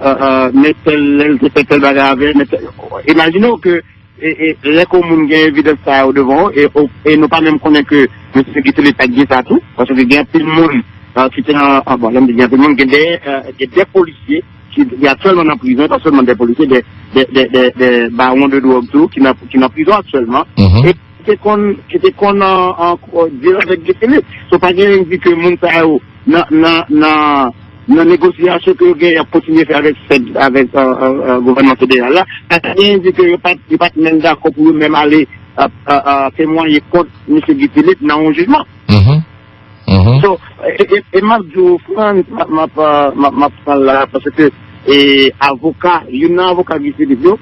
euh, euh, men tèl, lè l te fè tèl bagay avè l, men tèl, imajine w ke e, e, lè ke yon moun gen evidans sa yo devan w, e, o- e nou pa menm konnen ke mesye Guy Philippe pa t gen sa tou, paske gen anpil moun, euh, ki te nan, ah, bon, lè m di gen anpil moun, gen de, euh, gen de polisye ki, ki aktyèlman nan prizon, e pa sèlman de polisye, de, de, de, de, de bawon de dwòg tou, ki nan, ki nan prizon aktyèlman, Mhm. e ki te konn, ki te konn, euh, euh, deal avèk Guy Philippe. So, pa gen anyen ki di ke moun sa yo nan, nan, nan, nan negosyasyon ke yo gen, y ap kontinye fè avèk fèd-, avèk, euh, euh, euh, gouvènman federal la. Sa ta gen di ke yo pa t, yo pa t menm dakò pou yo menm ale, euh, euh, euh, temwaye kont mesye Guy Philippe nan yon jijman. Mhm. Mhm. So, e, e, e m ap di w, Frantz, m ap, m ap, euh, m ap, m ap pran la, paske, e, avoka, youn nan avoka Guy Philippe yo,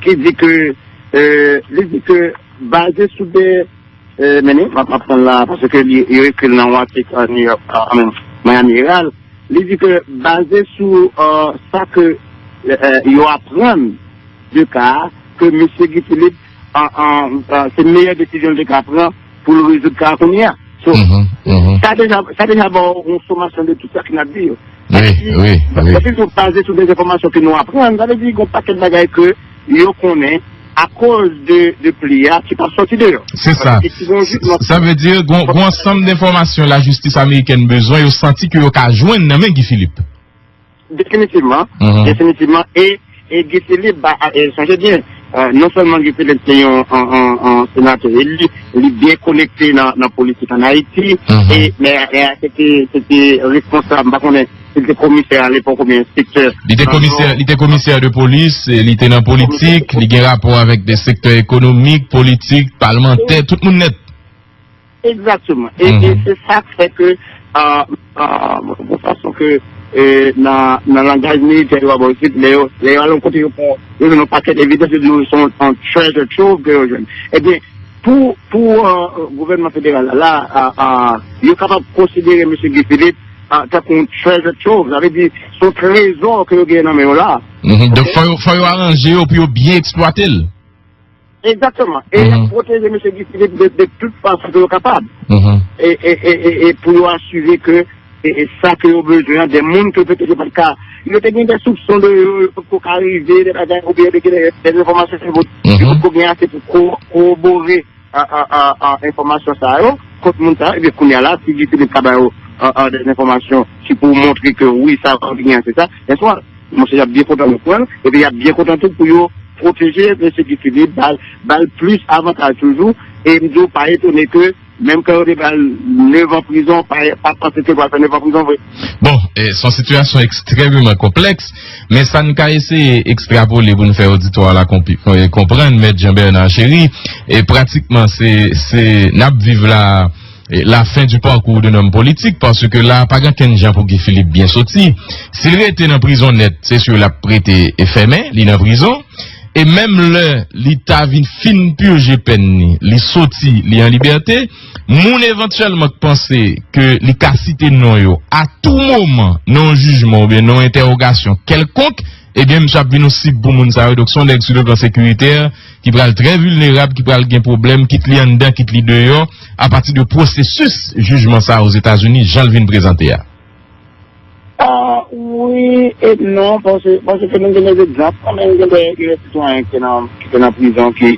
ki di ke, euh, li di ke baze sou de Eh, men, m ap, m ap pran l la, paske li, yo ekri l nan yon atik, euh, New York, euh, I mean, Miami Herald. Li di ke, baze sou, euh, sa ke, euh, yo aprann de ka a, ke mesye Guy Philippe, an, an, euh, se meyè desizyon l te ka pran pou l rezoud ka a kounye a. So, Mhm, mhm. sa deja, sa deja ba w yon somasyon de tout sa ke n ap di yo. Sa vle Wi, di, wi, sa wi. Vle di, baze sou de enfòmasyon ke nou aprann, sa vle di, gen yon pakèt bagay ke yo konnen akoz de, de pli a ki p ap sòti deyò. Se sa. Paske si gen yon jijman Sa vle di, gon, gon ansanm de enfòmasyon lajistis amerikèn bezwen, yo santi ke yo ka jwenn nan men Guy Philippe. Definitivman. Mhm. Definitivman. E, e Guy Philippe, ba, e, sonje byen, euh, non sèlman Guy Philippe se yon, an, an, an senatè eli, li byen konekte nan, nan politik ann Ayiti, Mhm. e, men, e, se te, se te responsab, m pa konnen, Li te komisè alepòk oubyen enspektè Li te nan komisè, Nò. li te komisè de polis, e li te nan politik, li gen rapò avèk de sektè ekonomik, politik, palmantè, tout moun nèt. Egzakteman. E, e Mhm. se sa k fè ke, euh, euh, yon fason ke, euh, nan, nan langaj militè yo, bò isit, lè yo, lè yo al yon kote, yo pran, yo jwenn yon pakèt evidans, yo di yo se yon, yon treasure trove ke yo jwenn. Ebyen, pou, pou, euh, gouvènman federal la, la, a, a, yo kapab konsidere mesye Guy Philippe, a, tankou yon treasure trove. Sa vle di, se yon trezò ke yo genyen nan men yo la. Mhm. Donk, Ok? fò yo, fò yo aranje yo pou yo byen eksplwate l. Egzakteman. E y ap Mhm. pwoteje mesye Guy Philippe de, de tout fason ke yo kapab. Mhm. E, e, e, e, e pou yo asire ke, e, e sa ke yo bezwen an, de moun ke petèt yo pa t ka, yo te gen de soupson de yo, yo potko ka rive, de bagay, oubyen yo te gen de, de enfòmasyon ke yo potko gen ase pou ko-, kowobore a, a, a, a, enfòmasyon sa yo, kont moun sa yo, epi kounye a la, si Guy Philippe ka ba yo a, a, de enfòmasyon ki pou montre ke wi, sa yo te gen an se sa, byen swa, monchè, y ap byen kontan yo pran l, epi y ap byen kontan tou pou yo pwoteje mesye Guy Philippe, ba l, ba l plis avantaj toujou, e m di w, pa etone ke menm kan yo te ba l nèf an prizon, pa, pa panse ke l pral fè nèf an prizon vre. Bon, e, se yon sitiyasyon ekstrèmeman konplèks, men sa n ka eseye ekstrapole pou n fè oditwa la konpi-, e, konprann, Mèt Jean Bernard Chéry, e pratikman se, se, n ap viv la, e, la fin du parcours d'un homme politique, paske la, pa gen kenn jan pou Guy Philippe byen soti. Si l rete nan prizon nèt, se si l ap rete, e, fèmen, li nan prizon. E menm lè li ta vin fin pije pèn li, li soti, li an libète, moun evantyèlman k panse ke li ka site non yo a tou moman nan yon jijman oubyen nan yon entèwogasyon kèlkonk, ebyen, misye ap vin yon sib pou moun sa yo. Donk, se yon nèg sou le plan sekiritè ki pral trè vilnerab, ki pral gen pwoblèm, kit li anndan, kit li deyò, apati de pwosesis jijman sa a Ozetazini, jan l vin prezante a. Ah, wi e non, paske, paske nou gen de egzanp, kanmenm gen de, gen de sitwayen ki nan, ki te nan prizon, ki,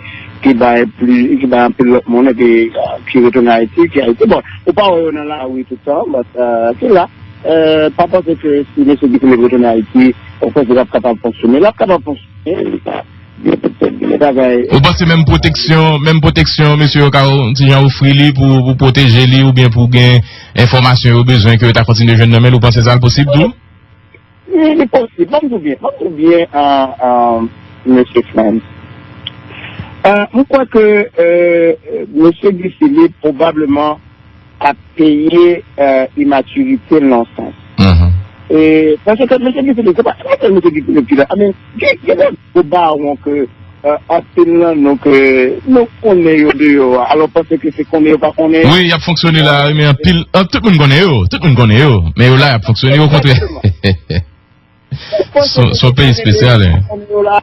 ki bay pli, ki bay anpil lòt moun, epi, ah, ki retounen Ayiti, ki Ayiti. Bon, ou pa wè yo nan lari tout tan, but, ah, ki la. Euh, pa panse ke si mesye Guy Philippe retounen Ayiti, ou panse l ap kapab fonksyone. L ap kapab fonksyone, li pa, gen tout sòt de bagay. Ou panse menm pwoteksyon, menm pwoteksyon mesye yo ka yon ti jan ofri li pou, pou pwoteje li oubyen pou gen enfòmasyon yo bezwen ke yo ta kontinye jwenn nan men l, ou panse sa l posib tou? Wi, li posib. Ban m di w byen, ban m di w byen, ah, ah, mesye Frantz. Ah, mwen kwè ke, euh, mesye Guy Philippe pwobableman ap peye, euh, imatirite l nan yon sans. E, paske mesye Guy Philippe, se pa, se pa sèl mesye Guy Philippe ki la. I mean, gen, gen de gwo bawon ke, euh, anpil nan nou ke nou konnen yo deyò a. Alò, panse ke se konnen yo pa konnen. Wi, y ap fonksyone la, wi, men anpil, an, tout moun konnen yo, tout moun konnen yo, men yo la, y ap fonksyone, okontrè. Se, se yon peyi espesyal, hein. Konnen yo la,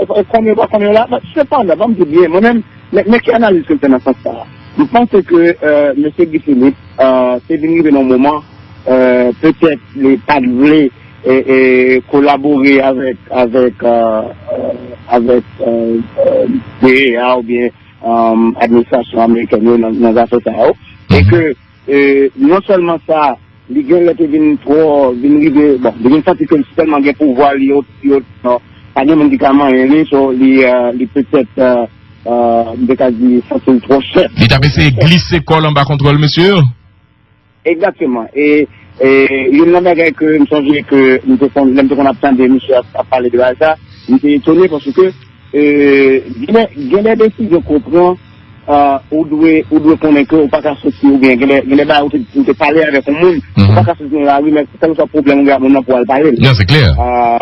konnen yo pa konnen yo la, men sepandan, ban m di w byen, mwen menm, men, men ki analiz ke m fè nan sans sa a? M panse ke, euh, mesye Guy Philippe, euh, te vin rive nan yon moman, euh, petèt li pa t vle, e, e, kolabore avèk, avèk, euh, euh, avèk, euh, euh, D E A oubyen, euh, administrasyon amerikèn yo nan, nan zafè sa yo. E ke, euh, non sèlman sa, li genlè te vin twò, vin rive, bon, li vin santi ke li tèlman gen pouvwa, li ot-, li ot-, non, pa gen moun ki ka manyen li, so, li, euh, li petèt, euh, euh, m te ka di, santi l twò chèf. Li t ap eseye glise kò l anba kontwòl mesye yo? Egzakteman. E, e, youn nan bagay ke m sonje ke m te konn, lè m te konn ap tande misye ap, ap pale de bagay sa, m te etone paske, e, gen de, gen de desizyon ke w pran, ah, ou dwe, ou dwe konnen ke ou pa ka soti, oubyen gen de, gen de bagay ou te, ou te pale avèk yon moun, ou pa ka soti nan lari, men kèlkeswa pwoblèm ou gen ak moun nan pou w al pale l. Non, se klè. Ah,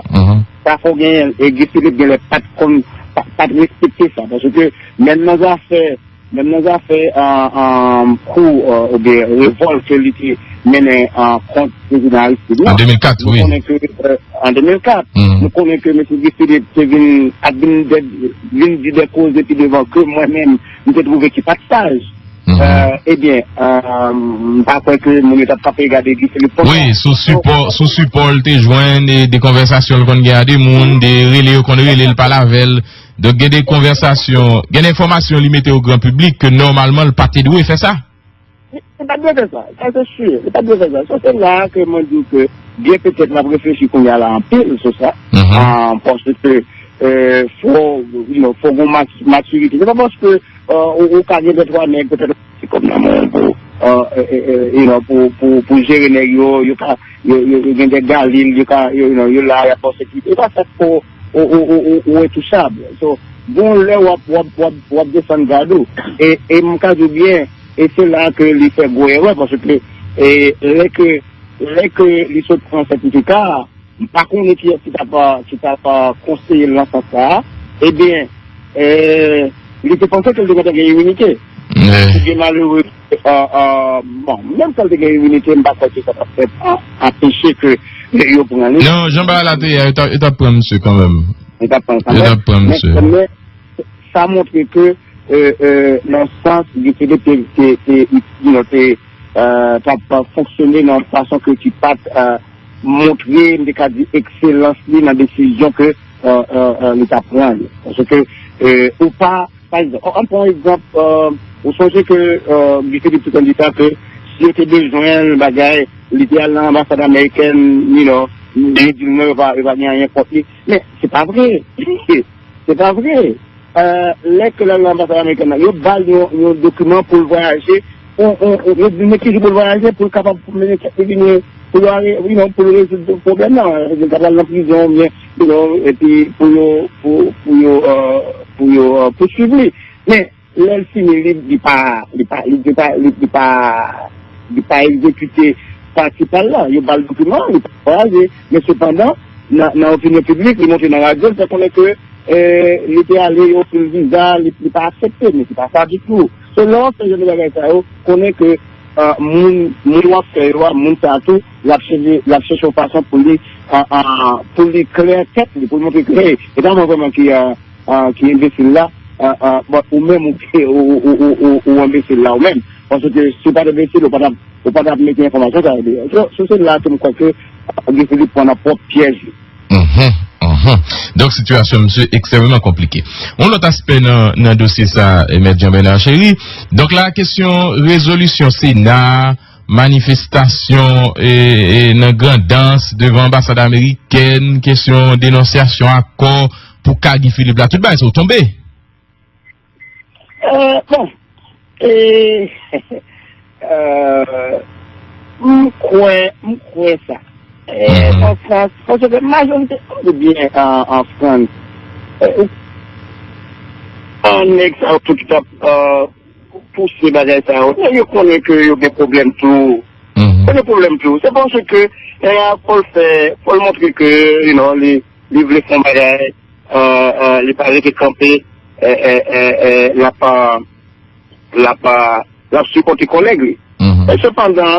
sa fò w genyen l. E Guy Philippe genlè pa t konn, pa, pa t respekte sa, paske menm nan zafè, menm nan zafè, ah, ah, kou, ah, oubyen revòlt ke li te mennen, ah, kont prezidan Aristide lan. An de mil kat, wi. Nou konnen ke, euh, an de mil kat, nou konnen ke mesye Guy Philippe te vin, ap vin de, vin di de koze pi devan ke mwen menm, m te twouve ki pa t saj. Euh, ebyen, euh, m pa kwè ke moun yo t ap kanpe gade Guy Philippe konsa. Wi, sou sipò, sou sipò l te jwenn, e de konvèsasyon l konn gen a de moun, de rele yo konn rele l, pale avè l. Donk, gen de konvèsasyon, gen de enfòmasyon li mete o gran piblik ke nòmalman l pa te dwe fè sa. Li, li pa t dwe fè sa, sa se si. Li pa t dwe fè sa. So, se la ke mwen di w ke byen petèt m ap reflechi kounye a la anpil sou sa. Ah, paske, euh, fò, you know, fò gon mat-, matirite. Se pa paske, euh, ou, ou ka gen de twa nèg petèt ti kòb nan men w pou, euh, euh, euh, euh, you know, pou, pou, pou jere nèg yo, yo ka, yo, yo, yo gen de galil, yo ka, yo, you know, yo la, y ap ba w sekirite. E pa sa k fè w, ou, ou, ou, ou, ou entouchab. So, gon lè w ap, w ap, w ap, w ap desann gad ou. E, e m ka di w byen, e se la ke li fè gwo erè, paske, e, lè ke, lè ke li sot pran sètifika a, m pa konnen kiyès ki t ap, ki t ap konseye l nan sans sa a. Ebyen, euh, li te panse ke l te gentan gen iminite. Ebyen malere, euh, euh, bon, menm si l te gen iminite, m pa kwè ke sa t ap fè, a, anpeche ke yo pran li. Non, jan bagay la te ye a, yo t ap, yo t ap pran misye kanmenm. Yo t ap pran l kanmenm. Yo t ap pran misye. Men, men, sa montre ke, euh, euh, nan sans, Guy Philippe te, te, te, you know, te, euh, t ap fonksyone nan yon fason ke ki pa t, euh, montre, m te ka di, ekselans li nan desizyon ke, euh, euh, euh, li t ap pran yo. Paske, euh, ou pa, pa egzanp, an, an pran egzanp, euh, ou sonje ke, euh, Guy Philippe te konn di sa ke si yo te bezwen l bagay, li te al nan anbasad amerikèn, you know, li di l non, yo pa, yo pa gen anyen kont li. Men, se pa vre. Se pa vre. Euh, lè ke l al nan anbasad amerikèn nan, yo ba l yon, yon dokiman pou l vwayaje, yon, yon, yon, yo di l men ki jou pou l vwayaje, pou l kapab mennen tèt li vini, pou yo are, you know, pou l rezoud pwoblèm nan. Li kapab al nan prizon, oubyen, you know, epi pou yo, pou, pou yo, euh, pou yo, euh, pouswiv li. Men, lè l fini, li, li pa, li pa, li, li pa, li, li pa, li pa egzekite pati pa l la. Yo ba l dokiman, li pa vwayaje. Men sepandan, nan, nan opinyon piblik, li monte nan radyo, l fè konnen ke, eh, li te ale, yo ofri l viza, li, li pa aksepte, men se pa sa ditou. So, lè w ap fè jan de bagay sa yo, konnen ke, ah, moun, moun w ap fè yo a, moun sa a tou, l ap chèche, l ap chèche yon fason pou li, ah, ah, pou li klè tèt li, pou l montre ke, hey, e pa mwen vrèman ki, ah, ah, ki enbesil la, ah, ah, bon, ou menm ou, ou, ou enbesil la ou menm. Paske si w pa t enbesil, ou pa t ap, ou pa t ap mete enfòmasyon sa yo deyò. So, sou se la ke m kwè ke, ah, Guy Philippe pran nan pwòp pyèj li. Mhm, mhm. Donk, sitiyasyon misye ekstrèmeman konplike. Yon lòt aspè nan, nan dosye sa, eh, Mèt Jean Bernard Chéry. Donk, la kesyon rezolisyon Sena, manifestasyon, eh, eh, nan Grandans, devan anbasad amerikèn, kesyon denonsyasyon akò pou ka Guy Philippe la, tout bagay sa yo tonbe. Euh, bon, e, euh, m kwè, m kwè sa. E, mhm, an Frans, paske majorite, tande byen, an, an Frans, e, ou, an nèg sa yo tout k ap, euh, pouse bagay sa yo, nèg yo konnen ke yo gen pwoblèm tou. Mhm. Yo gen pwoblèm tou. Se paske, e, fò l fè, fò l montre ke, you know, li, li vle fè yon bagay, euh, euh, li pa rete kanpe, euh, euh, euh, euh, l ap, euh, l ap, euh, l ap sipòte kòlèg li. Mhm. E sepandan,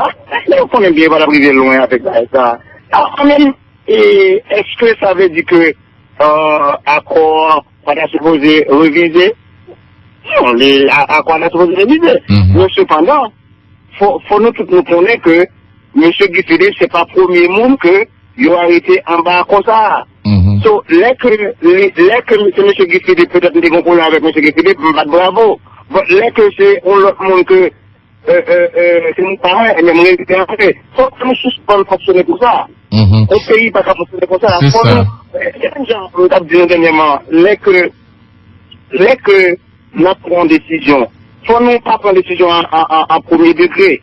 yo konnen byen yo pa t ap rive lwen avèk bagay sa. A, kanmenm, e, èske sa vle di ke, euh, akò a pa ta sipoze revize? Non, li, a, akò a ta sipoze revize. Mhm. Men sepandan, fò, fò nou tout nou konnen ke mesye Guy Philippe se pa premye moun ke yo arete anba akò sa a. Mhm. So, lè ke, lè, lè ke se mesye Guy Philippe, petèt m te gen yon pwoblèm avèk mesye Guy Philippe, m bat bravo. But lè ke se yon lòt moun ke, euh, euh, euh, se moun pa mwen, ebyen, m rete antre. Fòk nou sispann fonksyone konsa. Mhm. Yon peyi pa ka fonksyone konsa. Se sa. Fò nou, euh, se menm jan m t ap di nou dènyèman, lè ke, lè ke n ap pran yon desizyon, fò nou pa pran desizyon an, an, an, an premye degre.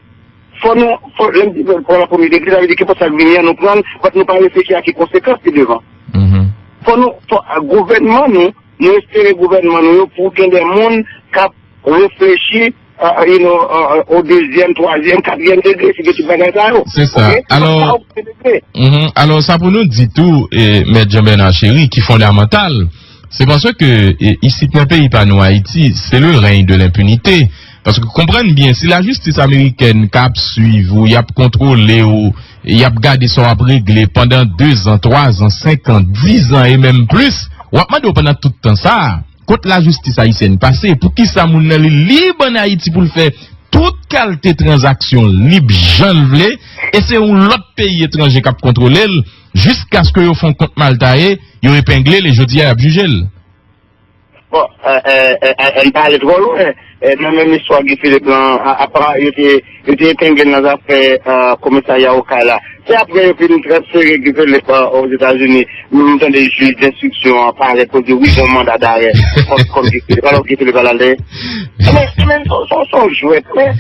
Fò nou, fò, lè m di pran an premye degre, sa vle di kenpòt sa k vini an, nou pran l, but nou pa reflechi a ki konsekans pi devan. Mhm. Fò nou, fò, gouvènman nou, nou espere gouvènman nou yo pou gen de moun k ap reflechi, uh, you know, uh, uh, o dezyèm, twazyèm, katriyèm degre, si gen tout bagay sa yo. Se sa. Ok? Alò, pa o premye degre. Mhm. Alò, sa pou nou di tou, e, Mèt Jean Bernard Chéry, ki fondamantal, se paske, e, isit nan peyi pa nou Ayiti, c'est le règne de l'impunité. Paske konprann byen, si lajistis amerikèn k ap swiv ou, y ap kontwole ou, y ap gade sa w ap regle pandan dezan, twazan, senkan, dizan e menm plis, w ap mande w pandan tout tan sa a, kot lajistis ayisyèn pase? Poukisa moun nan li lib ann Ayiti pou l fè tout kalte tranzaksyon lib jan l vle, e se yon lòt peyi etranje k ap kontwole l, jiskaske yo fè yon kont mal taye, yo epengle l e jodi a y ap jije l? Bon, e, e, e, e, ann pa ale twò lwen. E, nan menm istwa Guy Philippe lan, a, apa yo te, yo te epengle l nan zafè, e, komisarya Okay la. Se apre yo fin transfere Guy Philippe, e, Ozetazini, m tande jij denstriksyon an parèt pou di wi, gon manda darè kont, kont Guy Philippe. Alò Guy Philippe al al dèyè. Men, men, se, se, se yon jwèt, men,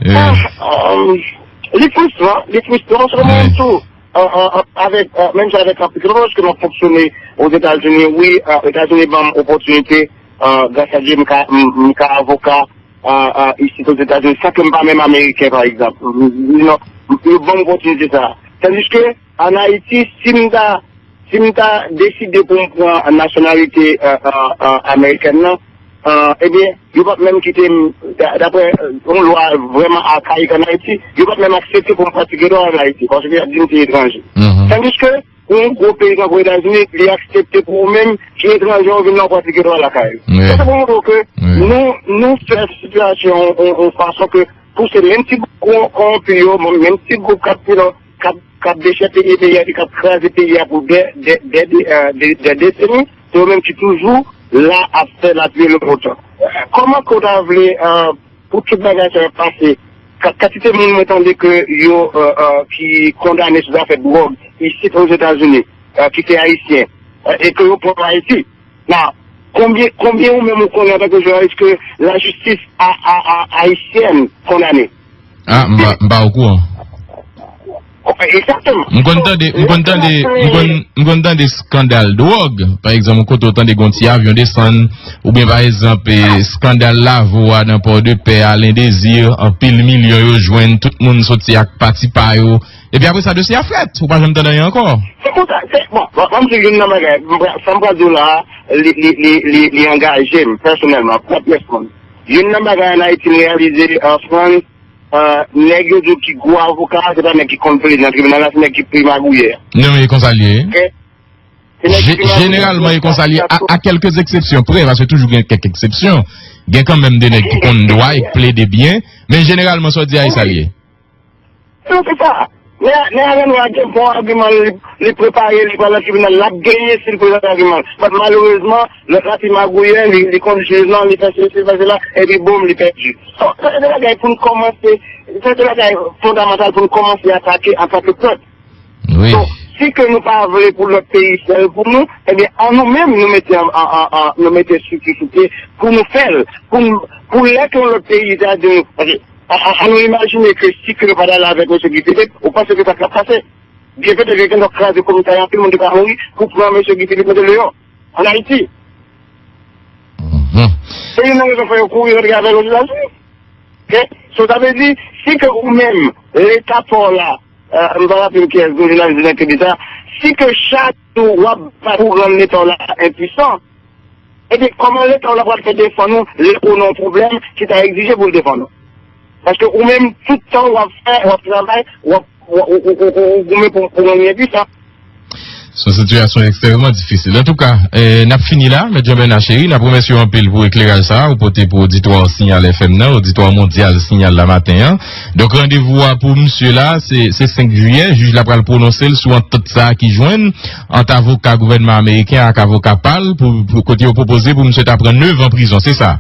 e, a, e, li fristran, li fristran, se mwen tou. An, an, an, avèk, an, menm jan avèk anpil, se pa paske m ap fonksyone Ozetazini, wi, an, Etazini ban m opòtinite, an, gras a Dye, m ka, m, m ka avoka, an, an, isit Ozetazini, san ke m pa menm ameriken, pa egzanp. Non, yo ban m opòtinite sa a. Tandiske, ann Ayiti, si m ta, si m ta deside pou m pran nasyonalite, an, an, an, amerikèn nan, an, ebyen, yo p ap menm kite m, da-, daprè, e, yon lwa vrèman akayik ann Ayiti, yo p ap menm aksepte pou m pratike dwa ann Ayiti, paske y ap di m se etranje. Mhm. Tandiske, yon gwo peyi tankou Etazini, li aksepte pou ou menm, ki etranje, ou vin la, ou pratike dwa lakay ou. Wi. Sa se pou montre w ke, wi, nou, nou fè sitiyasyon yon, yon fason ke pou se menm ti gwoup kowonpi yo, menm ti gwoup k ap, you know, k ap, k ap dechèpiye peyi a, epi k ap kraze peyi a pou dè, dè, dè, dè, euh, dè, dè deseni, se yo menm ki toujou la ap fè latriye lemontan. Kòman ke w ta vle, euh, pou tout bagay sa yo pase? Ka-, kantite moun mwen tande ke yo, euh, euh, ki kondane sou zafè dwòg isit Ozetazini, euh, ki se ayisyen, euh, e ke yo pran Ayiti. Now, konbyen, konbyen ou menm ou konnen antanke jounalis ke lajistis a, a, a, ayisyèn kondane? Ah, m pa, m pa okouran. Egzakteman. M konn tande, m konn tande, m konn, m konn tande eskandal dwòg. Pa egzanp, yon kote w tande gon ti avyon desann, oubyen pa egzanp, eh, eskandal lavo a nan Pòdepè, Alain Désir, anpil milyon yo jwenn, tout moun soti ak pati pa yo. Epi apre sa, dosye a frèt, ou pa janm tande anyen ankò. Se konsa, se, bon, bon, ban m di w youn nan bagay, m pra-, sa m pral di w la a, li, li, li, li, li angaje m pèsonèlman, pwòp pèsonn. Youn nan bagay ann Ayiti m reyalize, an Frans, euh, nèg yo di w ki gwo avoka, se pa nèg ki konn plede nan tribinal la, se nèg ki pi magouyè. Non, e konsa l ye. Ok? Se nèg ki Jeneralman, e konsa l ye, a, a kèlkè eksepsyon prè, paske toujou gen kèk eksepsyon. Gen kanmenm de nèg ki konn dwa e k plede byen, men jeneralman, sa w di a, e sa l ye. Non, se sa. Nè, nè Avenn Wa gen bon agiman, li, li prepare, li pral nan tribinal, l ap genyen si l prezante agiman l. But malerezman, lòt la pi magouyè, li, li konn jij lan, li fè sesi, li fè sela, epi boum, li pèdi. So, sa se de bagay pou n kòmanse, sa se de bagay fondamantal pou n kòmanse atake antanke pèp. Wi. So, si ke nou pa vle pou lòt peyi sèl pou nou, ebyen, an nou menm, nou mete an, an, an, an, nou mete estrikti sou pye pou nou fè l, pou n, pou lè ke yon lòt peyi ta di nou, paske A, a, annou imajine ke si ke yo pa t ale avèk mesye Guy Philippe, ou panse ke sa t ap pase? Byen petèt yo gen dwa kraze komisarya, anpil moun te ka mouri pou pran mesye Guy Philippe mete deyò, ann Ayiti. Se youn nan rezon fè yo kouri rantre avè l Ozetazini. Ok? So, sa vle di, si ke ou menm, Leta pa w la, euh, m pa raple m kiyès, gon jounalis di nan kri sa, si ke chak jou w ap bat pou rann Leta w la enpwisan, Ebyen, kòman Leta w la pral fè defann ou lè ou nan yon pwoblèm ki ta egzije pou l defann ou? Paske ou menm, tout tan w ap fè, w ap travay, w ap, w, w, w, w, w goumen pou, pou rann li enpwisan. Se yon sitiyasyon ekstrèmman difisil. Antouka, eh, n ap fini la, Mèt Jean Bernard Chéry, n ap remèsye w anpil pou ekleraj sa a ou pote pou oditwa Signal F M nan, oditwa mondyal Signal la maten an. Donk, randevou a pou misye la, se, se senk jiyè. Jij la pral pwononse l sou antant sa a ki jwenn ant avoka gouvènman ameriken ak avoka pa l, pou, pou kote yo pwopoze pou misye ta pran nèf an prizon, se sa?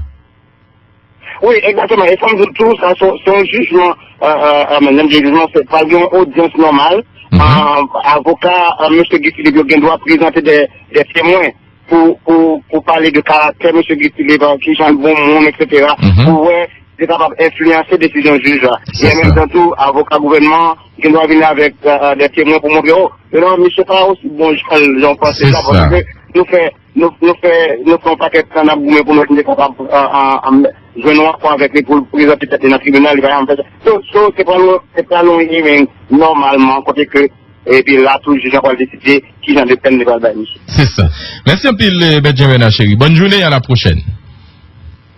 Wi, egzakteman. E fò m di w tou, sa se, se yon jijman, euh, euh, euh, men, lè m di jijman, se pral gen yon odyans nòmal. Mhm. Euh, avoka, euh, mesye Guy Philippe yo gen dwa prezante de, de temwen pou, pou, pou pale de karaktè mesye Guy Philippe, kijan l bon moun, etsetera, mhm, pou wè si li kapab enfliyanse desizyon jij la. Se sa. E an menm tan tou, avoka gouvènman an gen dwa vin avèk, euh, euh, de temwen pou montre, o, men non, misye pa osi bon jan l, jan w panse sa, paske nou fè, nou, nou fè, nou fè yon pakèt tan n ap goumen pou nou te kapab, euh, euh, euh, jwenn yon akò avèk li pou l prezante tèt li nan tribinal, li pa janm fè sa. So, so, se pral yon, se pral yon hearing nòmalman, kote ke epi la tou, jij la pral deside ki jan de pèn li pral bay misye. Se sa. Mèsi anpil, eh, Mèt Jean Bernard Chéry. Bòn jounen, a la pwochèn.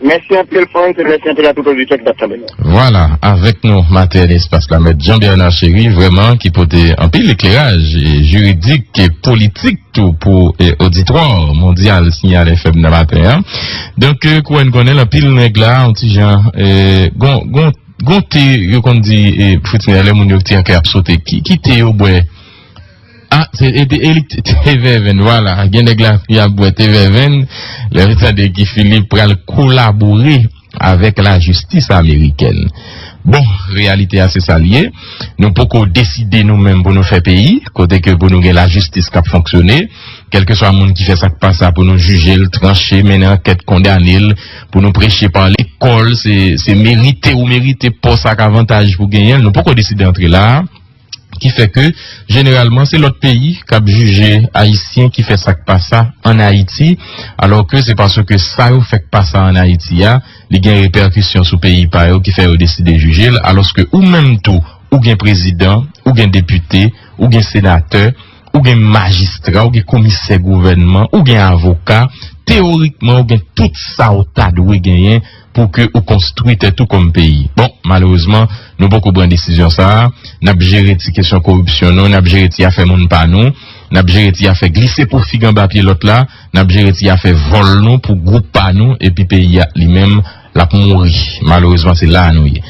Mèsi anpil, Frantz, e mèsi anpil a tout oditè ki t ap tande nou. Vwala, avèk nou maten an espas la, Mèt Jean Bernard Chéry, vrèman, ki pote anpil ekleraj, eh, jiridik e politik tou pou, eh, oditwa mondyal Signal F M nan maten an. Donk, eh, kouwè n konnen l, anpil nèg la, yon ti jan, eh, gon, gon Gon te, yo konn di, eh, Fritz, lè moun yo te an kè ap sote, ki, ki te yo bwè? Ah, se, e te, e li te, te vèvenn, vwala. Gen nèg la ki ap bwè te vèvenn, lè yo tande Guy Philippe pral kolabore avèk lajistis amerikèn. Bon, reyalite a se sa l ye. Nou poko deside nou menm pou nou fè peyi, kote ke pou nou gen lajistis k ap fonksyone. Kèlkeswa moun ki fè sa k pa sa pou nou jije l, tranche, mennen ankèt, kondane l, pou nou preche pa lekòl, se, se merite ou merite pòs ak avantaj pou genyen l. Nou poko deside antre la a. Ki fè ke, jeneralman, se lòt peyi k ap jije Ayisyen ki fè sa k pa sa ann Ayiti, alò ke se paske sa yo fè k pa sa ann Ayiti a, li gen repèkisyon sou peyi pa yo ki fè yo deside jije l, alòske ou menm tou, ou gen prezidan, ou gen depite, ou gen senatè, ou gen majistra, ou gen komisè gouvènman, ou gen avoka, teyòrikman, ou gen tout sa w ta dwe genyen pou ke ou konstwi tèt ou kòm peyi. Bon, malerezman, nou poko pran desizyon sa a. N ap jere ti kesyon koripsyon nou, n ap jere ti afè moun pa nou, n ap jere ti afè glise pwofig anba pye lòt la, n ap jere ti afè vòl nou pou gwoup pa nou, epi peyi a li menm, l ap mouri. Malerezman, se la a nou ye.